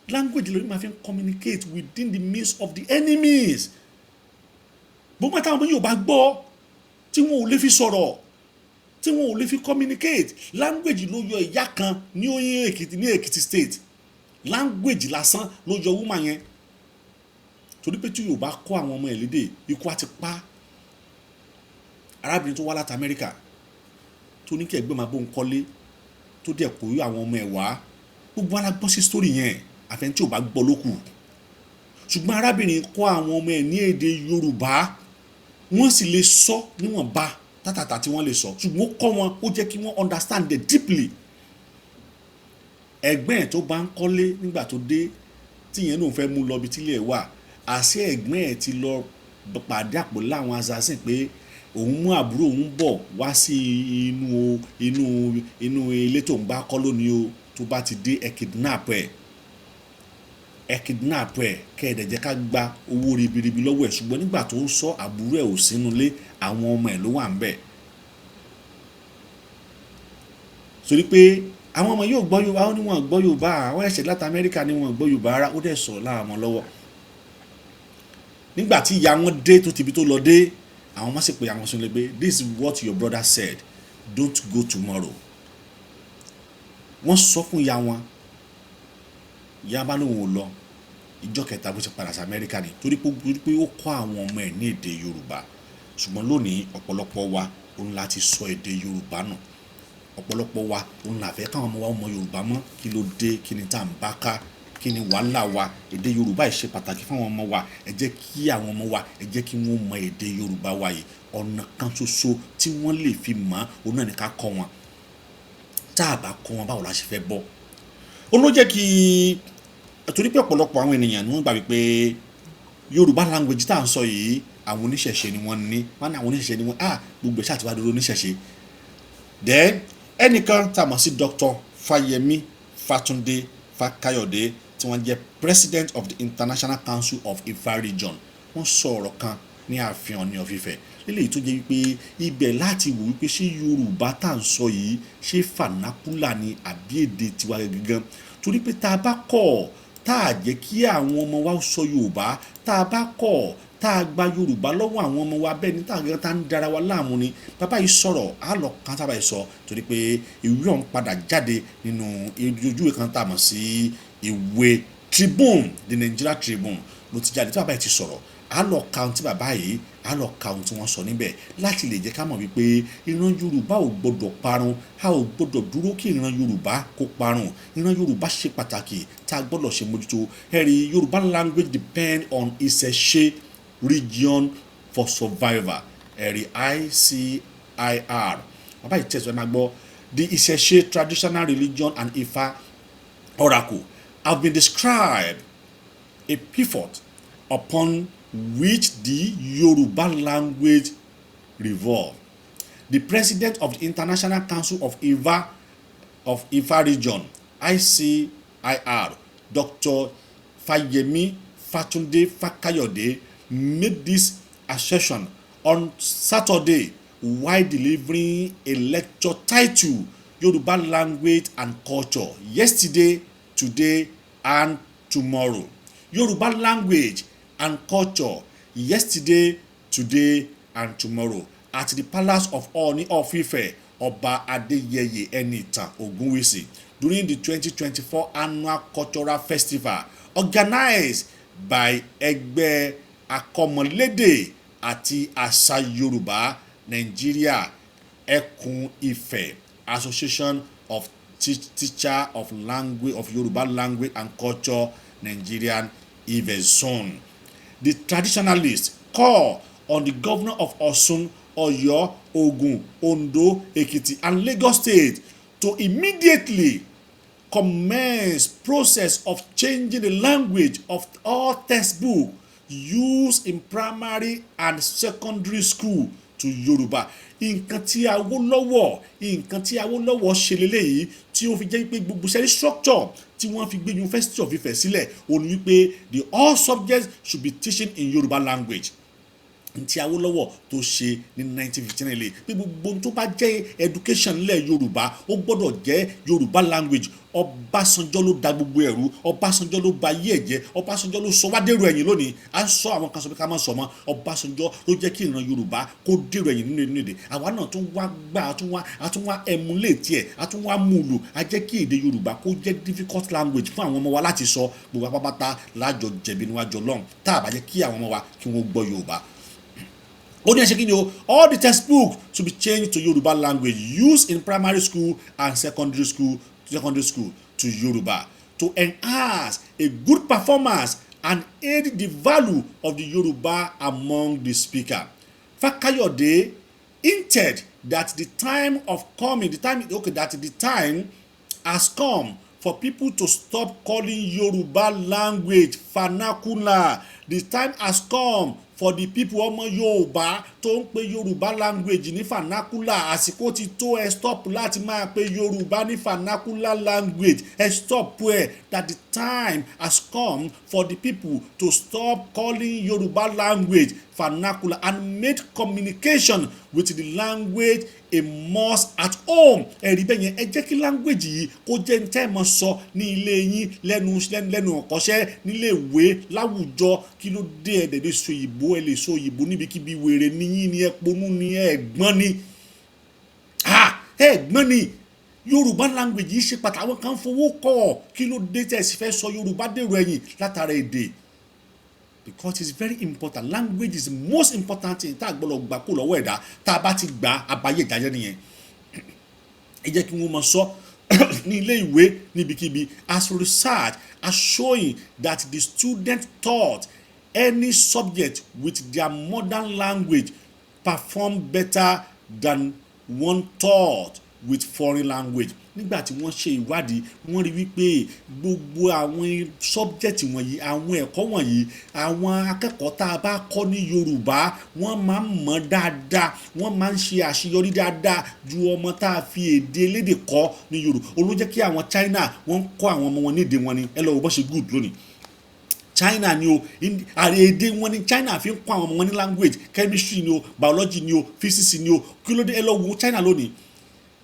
Language lórí máa fi ń communicate within the midst of the enemies. Gbogbo àtàwọn ọmọ yóò bá gbọ́, tí wọn ò lè fi sọ̀rọ̀, tí wọn ò lè fi communicate. Language ló yọ ìyá kan ní Oyin Èkìtì, ní Èkìtì State. Language lásán ló yọ woman yẹn, torí pé tí Yorùbá kọ́ àwọn ọmọ ẹ̀ lédè, ikú á ti pa. Arábìnrin tó wá láti Amẹ́ríkà, tó ní kí ẹ̀gbọ́n máa bóun kọ́lé, tó dẹ̀ kó àwọn ọmọ ẹ̀ wá, gbogbo wa la gbọ́ sí story yẹn, àfẹn tí ò bá gbọ́ ló kù. Ṣùgbọ́n arábìnrin kọ́ àwọn ọmọ ẹ̀ ní èdè Yorùbá, wọ́n sì lè sọ níwọ̀nba tátàtà tí wọ́n lè sọ, ṣùgbọ́n ó kọ́ wọn, ó jẹ́ kí wọ́n understand it deeply. Ẹ̀gbọ́n ẹ̀ tó bá ń kọ́lé, nígbà tó dé, tíyẹn náà fẹ́ mú lọ ibi tílé ẹ̀ wà, àṣé ẹ̀gbọ́n ẹ̀ ti lọ pàdé àpò láwọn assassin pé òun mú àbúrò òun bọ̀ wá sí inú ilé tó ń bá kọ́ lónìí o. Tó bá ti dé, ẹ kidnap ẹ̀, ẹ kidnap ẹ̀, kẹ́ ẹ̀ dẹ̀ jẹ́ ká gba owó ribiribi lọ́wọ́ ẹ̀. Ṣùgbọ́n nígbà tó ń sọ, àbúrò ẹ̀ ò sínú ilé, àwọn ọmọ ẹ̀ ló wà ń bẹ̀, torí pé àwọn ọmọ yóò gbọ́ Yorùbá. Ó ní wọn gbọ́ Yorùbá, àwọn ẹ̀ṣẹ̀ láti Amẹ́ríkà ni wọn gbọ́ Yorùbá rárá. Ó dẹ̀ sọ̀rọ̀ láwọn lọ́wọ́. Nígbà tí ìyá wọn dé, tó tibi tó lọ dé, àwọn ọmọ sì pé àwọn sọ pé, "This is what your brother said, don't go tomorrow." Wọ́n sọ fún ìyá wọn, ìyá bá lóun ò lọ. Ìjọ kẹta, bó ṣe padà sí Amẹ́ríkà ni, torí pé ó kọ́ àwọn ọmọ ẹ̀ ní èdè Yorùbá. Ṣùgbọ́n lónìí, ọ̀pọ̀lọpọ̀ wa òun láti sọ èdè Yorùbá nù. Ọ̀pọ̀lọpọ̀ wa òun là fẹ́ káwọn ọmọ wa mọ Yorùbá mọ́. Kí ló dé? Kí ni tá à ń bá ká? Kí ni wàhálà wa? Èdè Yorùbá yìí ṣe pàtàkì fún àwọn ọmọ wa. Ẹ jẹ́ kí àwọn ọmọ wa, ẹ jẹ́ kí wọ́n mọ èdè Yorùbá wa yìí. Ọ̀nà kan ṣoṣo tí wọ́n lè fi mọ̀, òun náà ní ká kọ́ wọn. Tá a bá kọ́ wọn, báwo la ṣe fẹ́ bọ́? Ó ló jẹ́ kí, torí pé ọ̀pọ̀lọpọ̀ àwọn ènìyàn ni wọ́n gbà wípé Yorùbá language tá à ń sọ yìí, àwọn oníṣẹ̀ṣe ni wọ́n ní. Wọ́n ní àwọn oníṣẹ̀ṣe ni wọ́n, ah, gbogbo ẹ̀ ṣáà ti wá dúró oníṣẹ̀ṣe. Then ẹnìkan tá a mọ̀ sí Dr. Fáyẹmí Fátúndé Fákáyọ̀dé, tí wọ́n jẹ́ president of the International Council of Ifa Region, wọ́n sọ ọ̀rọ̀ kan ní ààfin Ọọ̀ni of Ifẹ̀ lílẹ̀ tó jẹ́ wípé ibẹ̀ láti wò wípé ṣé Yorùbá tá à ń sọ yìí, ṣé vernacular ni àbí èdè tiwa gangan? Torí pé tá a bá kọ̀, tá a jẹ́ kí àwọn ọmọ wa sọ Yorùbá, tá a bá kọ̀, tá a gba Yorùbá lọ́wọ́ àwọn ọmọ wa, bẹ́ẹ̀ ni tá a gan tá ń dara wa láàmú ni. Bàbá yìí sọ̀rọ̀, á lọ kan tábà yìí sọ, torí pé ìwé ọ̀hún padà jáde nínú ojúwe kan tá a mọ̀ sí ìwé Tribune, the Nigeria Tribune ló ti jáde tí bàbá yìí ti sọ̀rọ̀. Á lọ ka ohun tí bàbá yìí, á lọ ka ohun tí wọ́n sọ níbẹ̀ láti lè jẹ́ ká mọ̀ wípé ìran Yorùbá ò gbọ́dọ̀ parun. A ò gbọ́dọ̀ dúró kí ìran Yorùbá kó parun. Ìran Yorùbá ṣe pàtàkì tá a gbọ́dọ̀ ṣe mójútó. Ẹ̀rí, Yorùbá language depend on Ìṣẹ̀ṣe region for survival. Ẹ̀rí, ICIR, bàbá yìí tẹ̀sán, ẹ máa gbọ́. The Ìṣẹ̀ṣe traditional religion and Ifá oracle have been described a pivot upon which the Yoruba language revolve. The president of the International Council of Ifa Region, ICIR, Dr. Fayemi Fatunde Fakayode, made this assertion on Saturday while delivering a lecture titled "Yoruba Language and Culture: Yesterday, Today and Tomorrow." Yoruba Language and Culture: Yesterday, Today and Tomorrow, at the Palace of Ooni of Ife, Ọba Adeyeye Enitan Ogunwusi, during the 2024 annual cultural festival organized by Ẹgbẹ́ Akọ́mọlédè àti Àṣà Yorùbá Nàìjíríà, Ẹkùn Ifẹ̀, Association of Teacher of Language of Yoruba Language and Culture Nigerian, Ife. The traditionalists call on the governor of Osun, Oyo, Ogun, Ondo, Ekiti and Lagos State to immediately commence process of changing the language of all textbooks used in primary and secondary school to Yoruba. Nǹkan tí Awólọ́wọ̀ ṣe leléyìí tí ó fi jẹ́ pé gbogbo sẹ́rí structure tí wọ́n fi gbé University of Ife sílẹ̀ òun ni wípé the all subjects should be teaching in Yoruba language. Ntí Awólọ́wọ̀ tó ṣe ní 1959 lè pé gbogbo ohun tó bá jẹ́ education nílẹ̀ Yorùbá, ó gbọ́dọ̀ jẹ́ Yorùbá language. Ọbásanjọ́ ló da gbogbo ẹ̀rú. Ọbásanjọ́ ló ba ayé ẹ̀ jẹ́. Ọbásanjọ́ ló sọ wá dèrò ẹ̀yìn lónìí. À ń sọ, àwọn kan sọ pé ká má sọ mọ́. Ọbásanjọ́ ló jẹ́ kí ìran Yorùbá kó dèrò ẹ̀yìn nínú èdè. Àwa náà tún wá gbà, a tún wá emulate ẹ̀, a tún wá mú lò. A jẹ́ kí èdè Yorùbá kó jẹ́ difficult language fún àwọn ọmọ wa láti sọ. Gbogbo apápátá lájọ jẹ̀bi níwájú Ọlọ́run tá a bá jẹ́ kí àwọn ọmọ wa kí wọ́n gbọ́ Yorùbá. Ó ní ẹ ṣe kí ni o? All the textbook to be changed to Yoruba language used in primary school and secondary school to Yoruba to enhance a good performance and aid the value of the Yoruba among the speaker. Fakayode hinted that the time of coming the time okay that the time has come for people to stop calling Yoruba language vernacular. The time has come for the people, ọmọ Yorùbá tó ń pe Yorùbá language ní vernacular, àsìkò ti tó, ẹ stop láti máa pe Yorùbá ní vernacular language. Ẹ stop ẹ. That the time has come for the people to stop calling Yoruba language vernacular and made communication with the language a must at home. Ẹ̀rí bẹ́ẹ̀ yẹn, ẹ jẹ́ kí language yìí kó jẹ́ ní tẹ́ ẹ mọ̀ sọ ní ilé yín, lẹ́nu ọ̀kọ́ṣẹ́, nílé ìwé, láwùjọ. Kí ló dé? Ẹ dẹ̀dẹ̀ sọ òyìnbó, ẹ lè sọ òyìnbó níbikíbi. Wèrè níyìn ni, ẹ ponú ni, ẹ gbọ́n ni, ẹ gbọ́n ni. Yorùbá language yìí ṣe pàtàkì. Àwọn kan fowó kọ́ ọ. Kí ló dé tẹ́ ẹ sì fẹ́ sọ Yorùbá dèrò ẹ̀yìn látara èdè? Because it's very important. Language is the most important thing tá a gbọ́dọ̀ gbà kó lọ́wọ́ ẹ̀dá. Tá a bá ti gbà, àbáyé ìdájọ́ nìyẹn. Ẹ jẹ́ kí wọ́n máa sọ ní ilé ìwé, níbikíbi. As research are showing that the student taught any subject with their mother language perform better than one taught with foreign language. Nígbà tí wọ́n ṣe ìwádìí, wọ́n rí wípé gbogbo àwọn subject wọ̀nyí, àwọn ẹ̀kọ́ wọ̀nyí, àwọn akẹ́kọ̀ọ́ tá a bá kọ́ ní Yorùbá, wọ́n máa ń mọ̀ dáadáa, wọ́n máa ń ṣe àṣeyọrí dáadáa ju ọmọ tá a fi èdè elédè kọ́ ní Yorùbá. Olú jẹ́ kí àwọn China, wọ́n ń kọ́ àwọn ọmọ wọn ní èdè wọn ni. Ẹ lọ wo bó ṣe good lónìí. China ni o, àrè èdè wọn ni China fi ń kọ́ àwọn ọmọ wọn ní language. Chemistry ni o, biology ni o, physics ni o. Kí ló dé? Ẹ lọ wo China lónìí.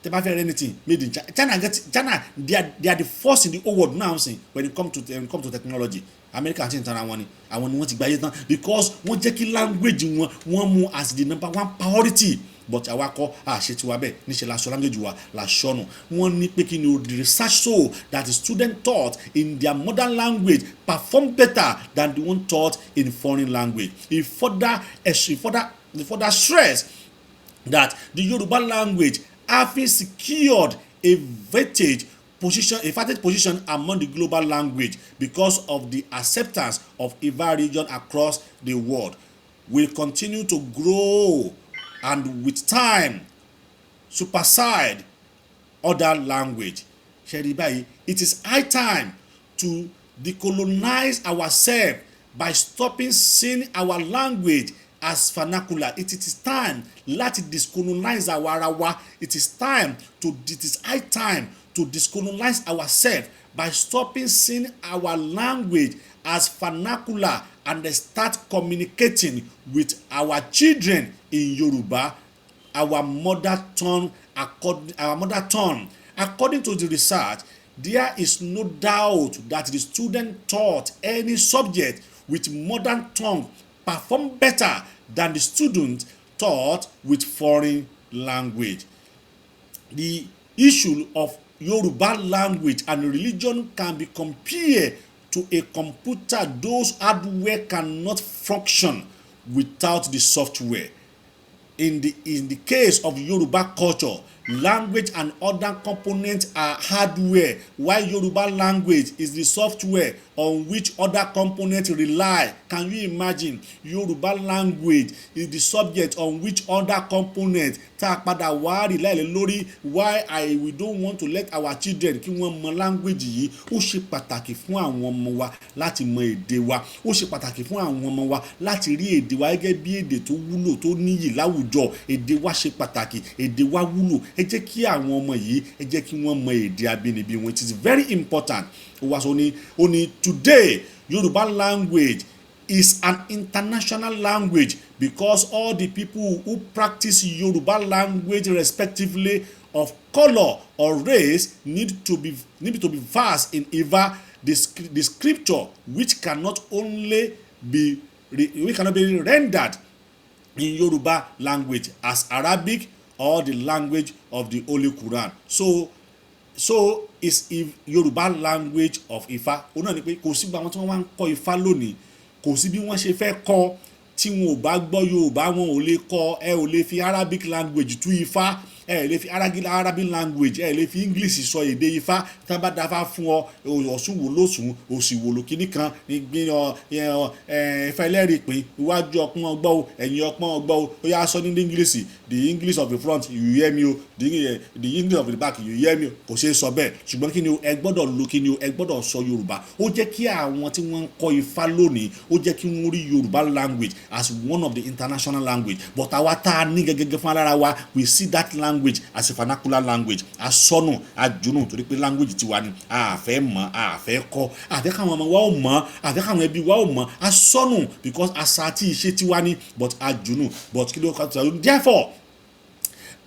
Tẹ bá fẹ́ rẹ anything made in China, China get China. They are the first in the whole world now sin when it come to technology. America ti ń tara wọn ni, àwọn ni wọ́n ti gbáyé tán because wọ́n jẹ́ kí language wọn, wọ́n mú as the number one priority. But àwa kọ́ àṣẹ tiwa bẹ́ẹ̀ níṣẹ́ la sọ language wa la sọnù. Wọ́n ní pé kí ni o? The research show that the student taught in their mother language perform better than the one taught in foreign language. He further stress that the Yoruba language, having secured a vantage position among the global language because of the acceptance of Ifa region across the world, will continue to grow and with time supersede other language. Ṣe báyìí, it is high time to decolonize ourselves by stopping seeing our language as vernacular. It is time láti decolonize our ara wa. It is high time to decolonize ourselves by stopping seeing our language as vernacular and start communicating with our children in Yoruba, our mother tongue. According our mother tongue. According to the research, there is no doubt that the student taught any subject with mother tongue perform better than the student taught with foreign language. The issue of Yoruba language and religion can be compared to a computer those hardware cannot function without the software. In the case of Yoruba culture, language and other components are hardware, while Yoruba language is the software of on which other components rely. Can you imagine? Yoruba language is the subject on which other components tá a padà wá rely lé lórí. Why I we don't want to let our children kí wọ́n mọ language yìí? Ó ṣe pàtàkì fún àwọn ọmọ wa láti mọ èdè wa. Ó ṣe pàtàkì fún àwọn ọmọ wa láti rí èdè wa gẹ́gẹ́ bí èdè tó wúlò, tó níyì láwùjọ. Èdè wa ṣe pàtàkì, èdè wa wúlò. Ẹ jẹ́ kí àwọn ọmọ yìí, ẹ jẹ́ kí wọ́n mọ èdè abínibí wọn. It is very important. Ó wá sọ ní, ó ní, today Yoruba language is an international language because all the people who practice Yoruba language, respectively of color or race, need to be versed in Ifa, the scripture which cannot only be which cannot be rendered in Yoruba language as Arabic or the language of the Holy Quran. So is if Yoruba language of Ifá. Òun náà ni pé kò sí gbogbo àwọn tí wọ́n wá ń kọ́ Ifá lónìí, kò sí bí wọ́n ṣe fẹ́ kọ́ tí wọn ò bá gbọ́ Yorùbá, wọn ò lè kọ́. Ẹ ò lè fi Arabic language tú Ifá, ẹ lè fi Arabic language, ẹ lè fi English sọ èdè Ifá. Tí wọ́n bá dáfá fún ọ, Ọ̀ṣun wò lóṣùn, òsì wò ló kíní kan ní ọ Ifá ẹlẹ́rìí pín iwájú ọpọ́n ọgbọ́ o, ẹ̀yìn ọpọ́n ọgbọ́ o. Ó yá, sọ ní English, the English of the front, you hear me o, the English of the back, you hear me o. Kò ṣeé sọ bẹ́ẹ̀. Ṣùgbọ́n kí ni o? Ẹ gbọ́dọ̀ lo kí ni o? Ẹ gbọ́dọ̀ sọ Yorùbá. Ó jẹ́ kí àwọn tí wọ́n ń kọ́ Ifá lónìí, ó jẹ́ kí wọ́n rí Yorùbá language as one of the international language. But àwa tá a ní gẹ́gẹ́ fún alára wa, we see that language as a vernacular language. Asọ́nù àjùnù torí pé language tiwa ni a fẹ́ mọ̀, a fẹ́ kọ́, a fẹ́ káwọn ọmọ wa ò mọ̀, a fẹ́ káwọn ẹbí wa ò mọ̀. Asọ́nù because àṣà àti ìṣe tiwa ni, but àjùnù. But kí ló kọ́ tó? Therefore,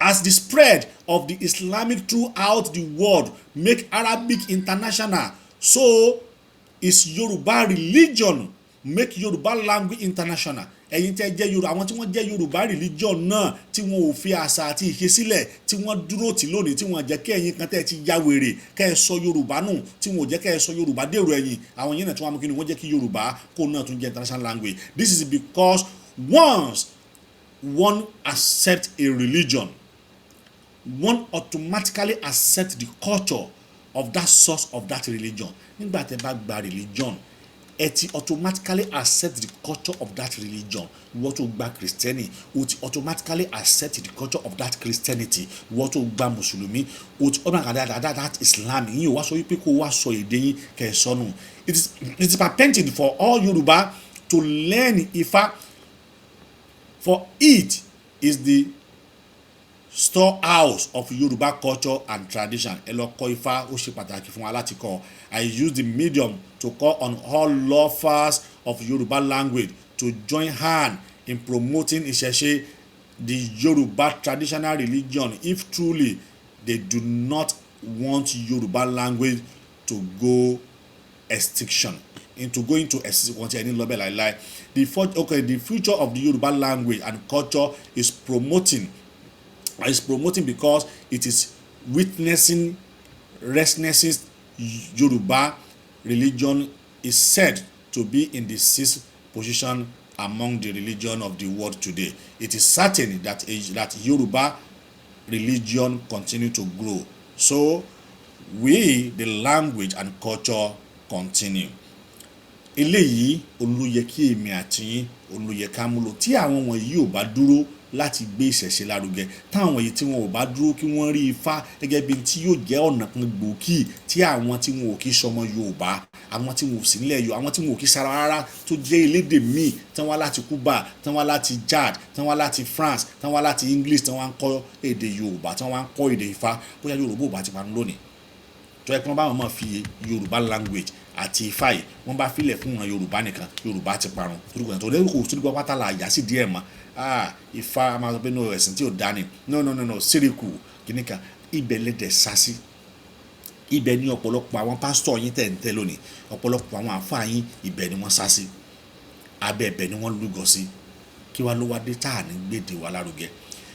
as the spread of the Islamic throughout the world make Arabic international, so is Yoruba religion make Yoruba language international. Ẹ̀yin tẹ́ jẹ́ Yorùbá, àwọn tí wọ́n jẹ́ Yorùbá religion náà, tí wọ́n ò fi àṣà àti ìṣe sílẹ̀, tí wọ́n dúró tì lónìí, tí wọ́n jẹ́ kí ẹ̀yin kan tẹ́ ti ya wèrè kẹ́ ẹ sọ Yorùbá nù, tí wọ́n ò jẹ́ kẹ́ ẹ sọ Yorùbá dèrò ẹ̀yìn, àwọn yẹn náà tí wọ́n mú kí ni wọ́n jẹ́ kí Yorùbá kó náà tún jẹ́ international language. This is because once one accept a religion, one automatically accept the culture of that source of that religion. Nígbà tẹ́ bá gba religion, ẹ ti automatically accept the culture of that religion. Ìwọ tó gba Kristẹni, o ti automatically accept the culture of that Christianity. Ìwọ tó gba Mùsùlùmí, o ti automatically that Islam. Yín o wá sọ wípé kó wá sọ èdè yín kẹ́ ẹ sọnù. It is patented for all Yoruba to learn Ifá, for it is the storehouse of Yoruba culture and tradition. Ẹ lọ kọ́ Ifá, ó ṣe pàtàkì fún wa láti kọ́. I use the medium to call on all lovers of Yoruba language to join hand in promoting Ìṣẹ̀ṣe, the Yoruba traditional religion, if truly they do not want Yoruba language to go extinction, into going to extinction. Wọ́n ti ẹni lọ bẹ́ẹ̀ láéláé. Okay, the future of the Yoruba language and culture is promoting because it is witnessing restlessness. Yoruba religion is said to be in the sixth position among the religion of the world today. It is certain that Yoruba religion continue to grow, so we the language and culture continue. Eléyìí olóyè kí èmi àti yín olóyè ká múlò. Tí àwọn wọ̀nyí ò bá dúró láti gbé ìṣẹ̀ṣe lárugẹ, táwọn wọ̀nyí tí wọn ò bá dúró kí wọ́n rí Ifá gẹ́gẹ́ bí tí yóò jẹ́ ọ̀nà kan gbòógì tí àwọn tí wọn ò kí sọmọ Yorùbá, àwọn tí wọn ò sí nílẹ̀ Yorùbá, àwọn tí wọn ò kí sara rárá, tó jẹ́ elédè míì, tí wọ́n wá láti Cuba, tí wọ́n wá láti Chad, tí wọ́n wá láti France, tí wọ́n wá láti English, tí wọ́n wá ń kọ́ èdè Yorùbá, tí wọ́n wá ń kọ́ èdè Ifá, bóyá Yorùbá ò bá ti parun lónìí. Tó yẹ kí wọ́n bá wọn máa fi Yorùbá language àti Ifá yìí, wọ́n bá filẹ̀ fún wọn Yorùbá nìkan, Yorùbá ti parun. Torí kò tó lẹ́yìn, kò tó nípa pátá la yà sí díẹ̀ mọ́. Ah, Ifá máa sọ pé no, ẹ̀sìn tí ò dání, no, no, no, no, síríkù kìnnìkan, ibẹ̀ lẹ́dẹ̀ sá sí. Ibẹ̀ ní ọ̀pọ̀lọpọ̀ àwọn pásítọ̀ yín tẹ̀ ń tẹ́ lónìí, ọ̀pọ̀lọpọ̀ àwọn àfáà yín, ibẹ̀ ni wọ́n sá sí, abẹ́ ibẹ̀ ni wọ́n lúgọ sí. Kí wá ló wá dé tá à ní gbèdè wa lárugẹ?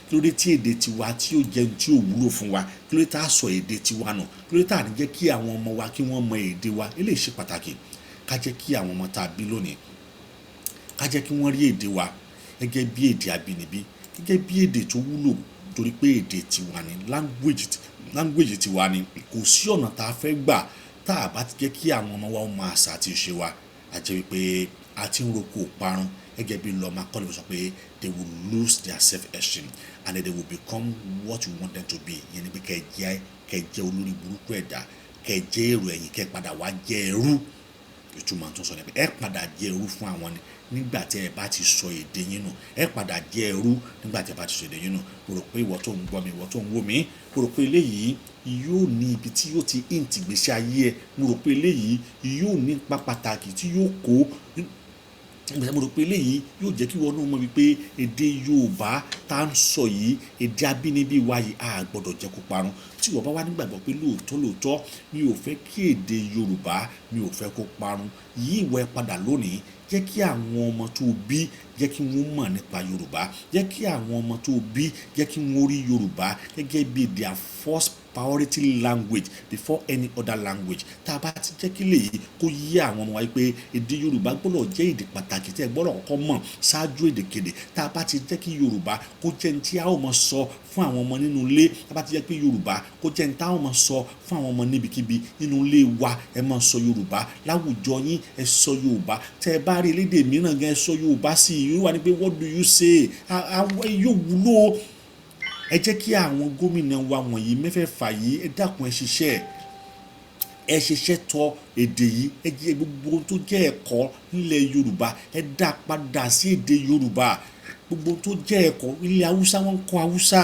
Kí ló dé tí èdè tiwa tí ó jẹun tí ò wúlò fún wa? Kí ló dé tá a sọ èdè tiwa nù? Kí ló dé tá à ní jẹ́ kí àwọn ọmọ wa kí wọ́n mọ èdè wa? Eléyìí ṣe pàtàkì. Ká jẹ́ kí àwọn ọmọ tá a bí lónìí, ká jẹ́ kí wọ́n rí èdè wa gẹ́gẹ́ bí èdè abínibí, gẹ́gẹ́ bí èdè tó wúlò, torí pé èdè tiwa ni, language tiwa ni. Kò sí ọ̀nà tá a fẹ́ gbà tá Tá a bá ti jẹ́ kí àwọn ọmọ wa ó mọ àṣà àti ìṣe wa, a jẹ́ wípé a ti ń roko parun. Gẹ́gẹ́ bí Lord Macaulay sọ pé they will lose their self-esteem and then they will become what you want them to be. Ìyẹn ni pé kẹ́ jẹ́ olórí burúkú ẹ̀dá, kẹ́ jẹ́ èrò ẹ̀yìn, kẹ́ padà wá jẹ́ ẹrú. Ìtumọ̀ tó ń sọ ni pé ẹ padà jẹ́ ẹrú fún àwọn ni nígbà tí ẹ bá ti sọ èdè yín nù. Ẹ padà jẹ́ ẹrú nígbà tí ẹ bá ti sọ èdè yín nù. Mo rò pé ìwọ tó ń gbọ́ mi, ìwọ tó ń wò mí, mo rò pé eléyìí yóò ní ibi tí yóò ti hint ìgbésí ayé ẹ. Mo rò pé eléyìí yóò ní ipa pàtàkì tí yóò kó. Mo rò pé eléyìí yóò jẹ́ kí ìwọ náà mọ̀ wípé èdè Yorùbá tá ń sọ yìí, èdè abínibí wa yìí, a gbọ́dọ̀ jẹ́ kó parun. Tí ìwọ bá wá nígbàgbọ́ pé lóòótọ́ lóòótọ́ mi ò fẹ́ kí èdè Yorùbá, mi ò fẹ́ kó parun, yí ìwọ ẹ padà lónìí. Jẹ́ kí àwọn ọmọ tó bí, jẹ́ kí wọ́n mọ̀ nípa Yorùbá. Jẹ́ kí àwọn ọmọ tó bí, jẹ́ kí wọ́n rí Yorùbá gẹ́gẹ́ bí their first priority language before any other language. Tá a bá ti jẹ́ kí lèyí kó yé àwọn ọmọ wa pé èdè Yorùbá gbọ́dọ̀ jẹ́ èdè pàtàkì tí ẹ gbọ́dọ̀ kọ́kọ́ mọ̀ ṣáájú èdèkedè, tá a bá ti jẹ́ kí Yorùbá kó jẹ́ ní tí a ó máa sọ fún àwọn ọmọ nínú ilé, tá a bá ti jẹ́ pé Yorùbá kó jẹ́ ní tí a ó máa sọ fún àwọn ọmọ níbikíbi nínú ilé wa, ẹ máa sọ Yorùbá láwùjọ yín, ẹ sọ Yorùbá. Tẹ́ ẹ bá rí elédè mìíràn gan, ẹ sọ Yorùbá sí i. Yóò wá ní pé, "What do you say?" Yóò wúlò. Ẹ jẹ́ kí àwọn gómìnà wa wọ̀nyí mẹ́fẹ̀ẹ̀fà yìí, ẹ dákun, ẹ ṣiṣẹ́, ẹ ṣiṣẹ́ tọ èdè yìí. Ẹ jẹ́ gbogbo ohun tó jẹ́ ẹ̀kọ́ nílẹ̀ Yorùbá, ẹ dá padà sí èdè Yorùbá. Gbogbo ohun tó jẹ́ ẹ̀kọ́ ilẹ̀ Haúsá, wọ́n ń kọ́ Haúsá,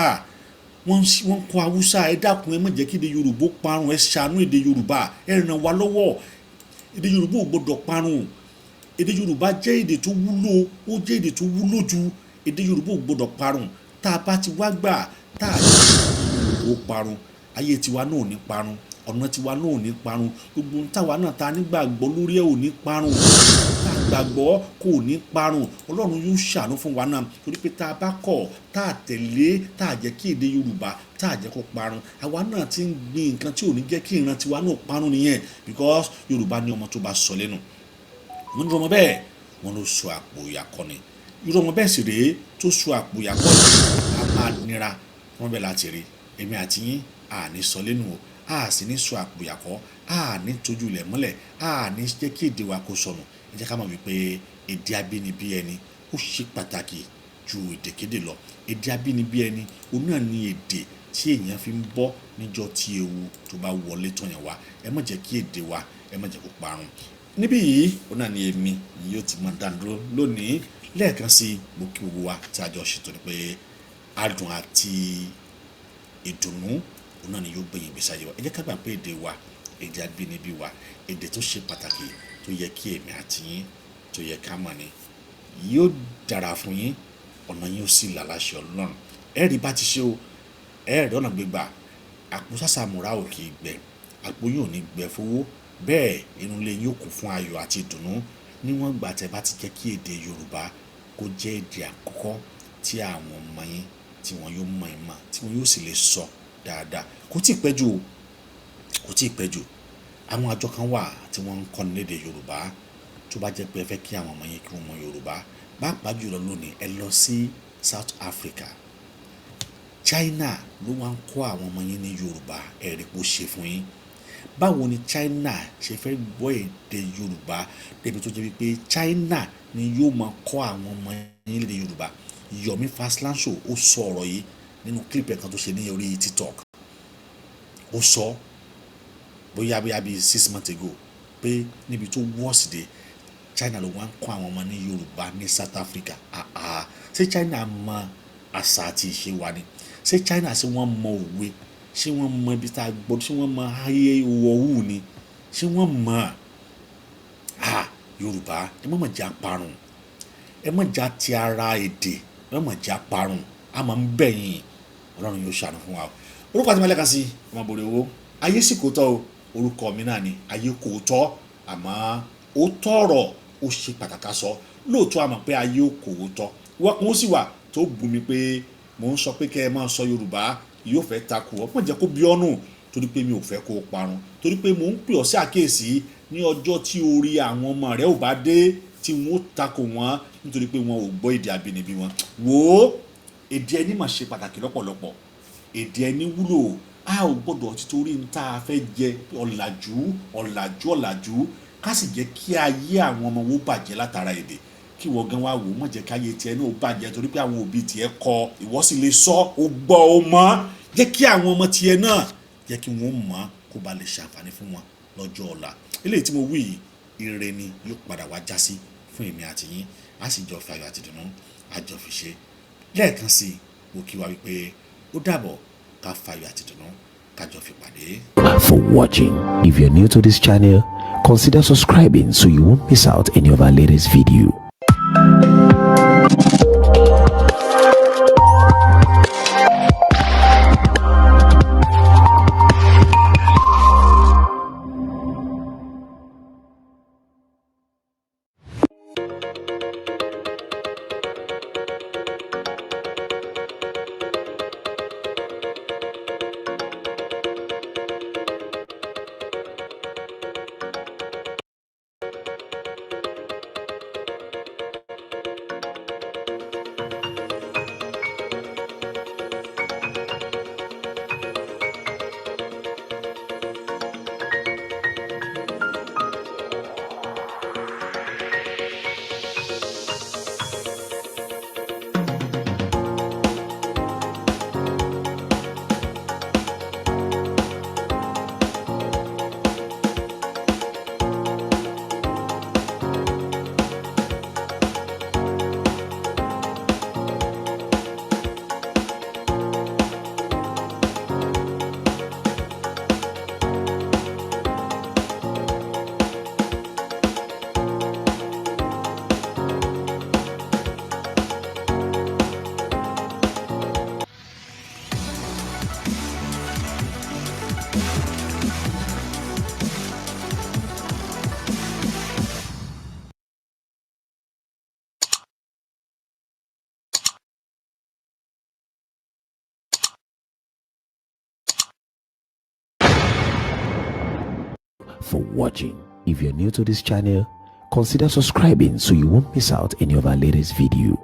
wọ́n ń kọ́ Haúsá. Ẹ dákun, ẹ má jẹ́ kí èdè Yorùbá ó parun. Ẹ ṣàánú èdè Yorùbá, ẹ ràn wá lọ́wọ́. Èdè Yorùbá ò gbọ́dọ̀ parun. Èdè Yorùbá jẹ́ èdè tó wúlò, ó jẹ́ èdè tó wúlò jù. Èdè Yorùbá ò gbọ́dọ̀ parun. Tá a bá ti wá gbà tá a ó parun, ayé tiwa náà ò ní parun, ọ̀nà tiwa náà ò ní parun, gbogbo ohun táwa náà ta nígbàgbọ́ lórí ẹ̀ ò ní parun, tá a gbàgbọ́ kò ní parun. Ọlọ́run yóò ṣàánú fún wa náà, torí pé tá a bá kọ̀, tá a tẹ̀lé, tá a jẹ́ kí èdè Yorùbá, tá a jẹ́ kó parun, àwa náà ti ń gbin nǹkan tí ò ní jẹ́ kí ìran tiwa náà parun nìyẹn. Because Yorùbá ní ọmọ tó bá sọ lẹ́nu, wọ́n ní ọmọ bẹ́ẹ̀, wọ́n ló sọ àpò ìyà kọ́ ni. Irú ọmọ bẹ́ẹ̀ sì rèé tó sọ àpò ìyà kọ́ ni, a máa nira wọ́n bẹ̀ láti rí. Èmi àti yín, a ní sọ lẹ́nu o, a sì ní sọ àpò ìyà kọ́, a ní tójú ilẹ̀ mọ́lẹ̀, a ní jẹ́ kí èdè wa kó sọnù. Ẹ jẹ́ ká mọ̀ wípé èdè abínibí ẹni ó ṣe pàtàkì ju èdèkéde lọ. Èdè abínibí ẹni, òun náà ní èdè tí èèyàn fi ń bọ́ níjọ́ tí ewu tó bá wọlé tọ̀yàn wá. Ẹ má jẹ́ kí èdè wa, ẹ má jẹ́ kó parun. Níbí yìí, òun náà ni èmi yóò ti máa dá dúró lónìí. Lẹ́ẹ̀kan sí, mo kí gbogbo wa tí a jọ ṣètò ni pé adùn àti ìdùnnú, òun náà ni yóò gbẹ̀yìn ìgbésí ayé wa. Ẹ jẹ́ ká gbà pé èdè wa, èdè abínibí wa, èdè tó ṣe pàtàkì tó yẹ kí èmi àti yín tó yẹ ká mọ̀ ni. Yóò dára fún yín, ọ̀nà yín ó sì là láṣẹ Ọlọ́run. Ẹ rí bá ti ṣe o, ẹ rí ọ̀nà gbégbà. Àpò sàsàmúrà ò kì í gbẹ, àpò yín ò ní gbẹ fowó. Bẹ́ẹ̀ inú ilé yín ó kún fún ayọ̀ àti ìdùnnú níwọ̀n ìgbà tí ẹ bá ti jẹ́ kí èdè Yorùbá kó jẹ́ èdè àkọ́kọ́ tí àwọn ọmọ yín tí wọ́n yóò mọ̀ ẹ́ mọ̀, tí wọ́n yóò sì lè sọ dáadáa. Kò tí ì pẹ́ jù o, kò tí ì pẹ́ jù. Àwọn àjọ kan wà tí wọ́n ń kọ́ni lédè Yorùbá. Tó bá jẹ́ pé ẹ fẹ́ kí àwọn ọmọ yín kí wọ́n mọ Yorùbá, pàápàá jùlọ lónìí, ẹ lọ sí South Africa. China ló wá ń kọ́ àwọn ọmọ yín ní Yorùbá. Ẹ rí pé ó ṣe fún yín. Báwo ni China ṣe fẹ́ gbọ́ èdè Yorùbá débi tó jẹ́ wípé China ni yóò máa kọ́ àwọn ọmọ yín lédè Yorùbá? Yomi Fash-Lanso ó sọ ọ̀rọ̀ yìí nínú clip ẹ̀ kan tó ṣe ní orí TikTok. Ó sọ bóyá bíi 6 months ago pé níbi tó worst dé, China ló wá ń kọ́ àwọn ọmọ ní Yorùbá ní South Africa. Àà, ṣé China mọ àṣà àti ìṣe wa ni? Ṣé China, ṣé wọ́n mọ òwe? Ṣé wọ́n mọ ibi tá a gbọ́? Ṣé wọ́n mọ ayé wọ̀hù ni? Ṣé wọ́n mọ̀? À Yorùbá, ẹ má mà jẹ́ àparùn, ẹ má jà ti ara èdè, ẹ má mà jẹ́ àparùn. A máa ń bẹ̀ yín. Ọlọ́run yóò ṣàánú fún wa o. Orúkọ àti mẹ́lẹ́ka sí ọmọ bòrè owó, ayé sì kò tọ́ o. Orúkọ mi náà ni ayé kò tọ́, àmọ́ ó tọ̀rọ̀, ó ṣe pàtàkì sọ lóòótọ́. Àmọ́ pé ayé ò kò tọ́ wọ́n kún sí wà tó bù mí pé mò ń sọ pé kẹ́ ẹ máa sọ Yorùbá, yóò fẹ́ takò ọ́. Mọ̀ jẹ́ kó bí ọ́nù, torí pé mi ò fẹ́ kó o parun, torí pé mò ń pè ọ́ sí àkíyèsí ní ọjọ́ tí orí àwọn ọmọ rẹ ò bá dé tí wọ́n ó takò wọ́n nítorí pé wọn ò gbọ́ èdè abínibí wọn. Wò ó, èdè ẹni mà ṣe pàtàkì lọ́pọ̀lọpọ̀. Èdè ẹni wúlò. A ò gbọ́dọ̀ títorí ń tá a fẹ́ jẹ ọ̀làjú ọ̀làjú ọ̀làjú, ká sì jẹ́ kí ayé àwọn ọmọ wo bàjẹ́ látara èdè. Kí ìwọ gan wá wò ó, mọ̀ jẹ́ káyé tiẹ̀ náà ó bàjẹ́ torí pé àwọn òbí tiẹ̀ kọ, ìwọ sì lè sọ, ó gbọ́, ó mọ̀. Jẹ́ kí àwọn ọmọ tiẹ̀ náà, jẹ́ kí wọ́n mọ̀, kó ba lè ṣàǹfààní fún wọn lọ́jọ́ ọ̀la. Eléyìí tí mo wí yìí, ire ni yóò padà wá já sí fún èmi àti yín. A sì jọ fi ayọ̀ àti ìdùnnú, a jọ fi ṣe. Lẹ́ẹ̀kan sí i, mo kí wa wípé ó dàbọ̀, ká fayọ̀ àti ìdùnnú ká jọ fi pàdé. For watching. If you're new to this channel, consider subscribing so you won't miss out any of our latest video. For watching. If you're new to this channel, consider subscribing so you won't miss out any of our latest video.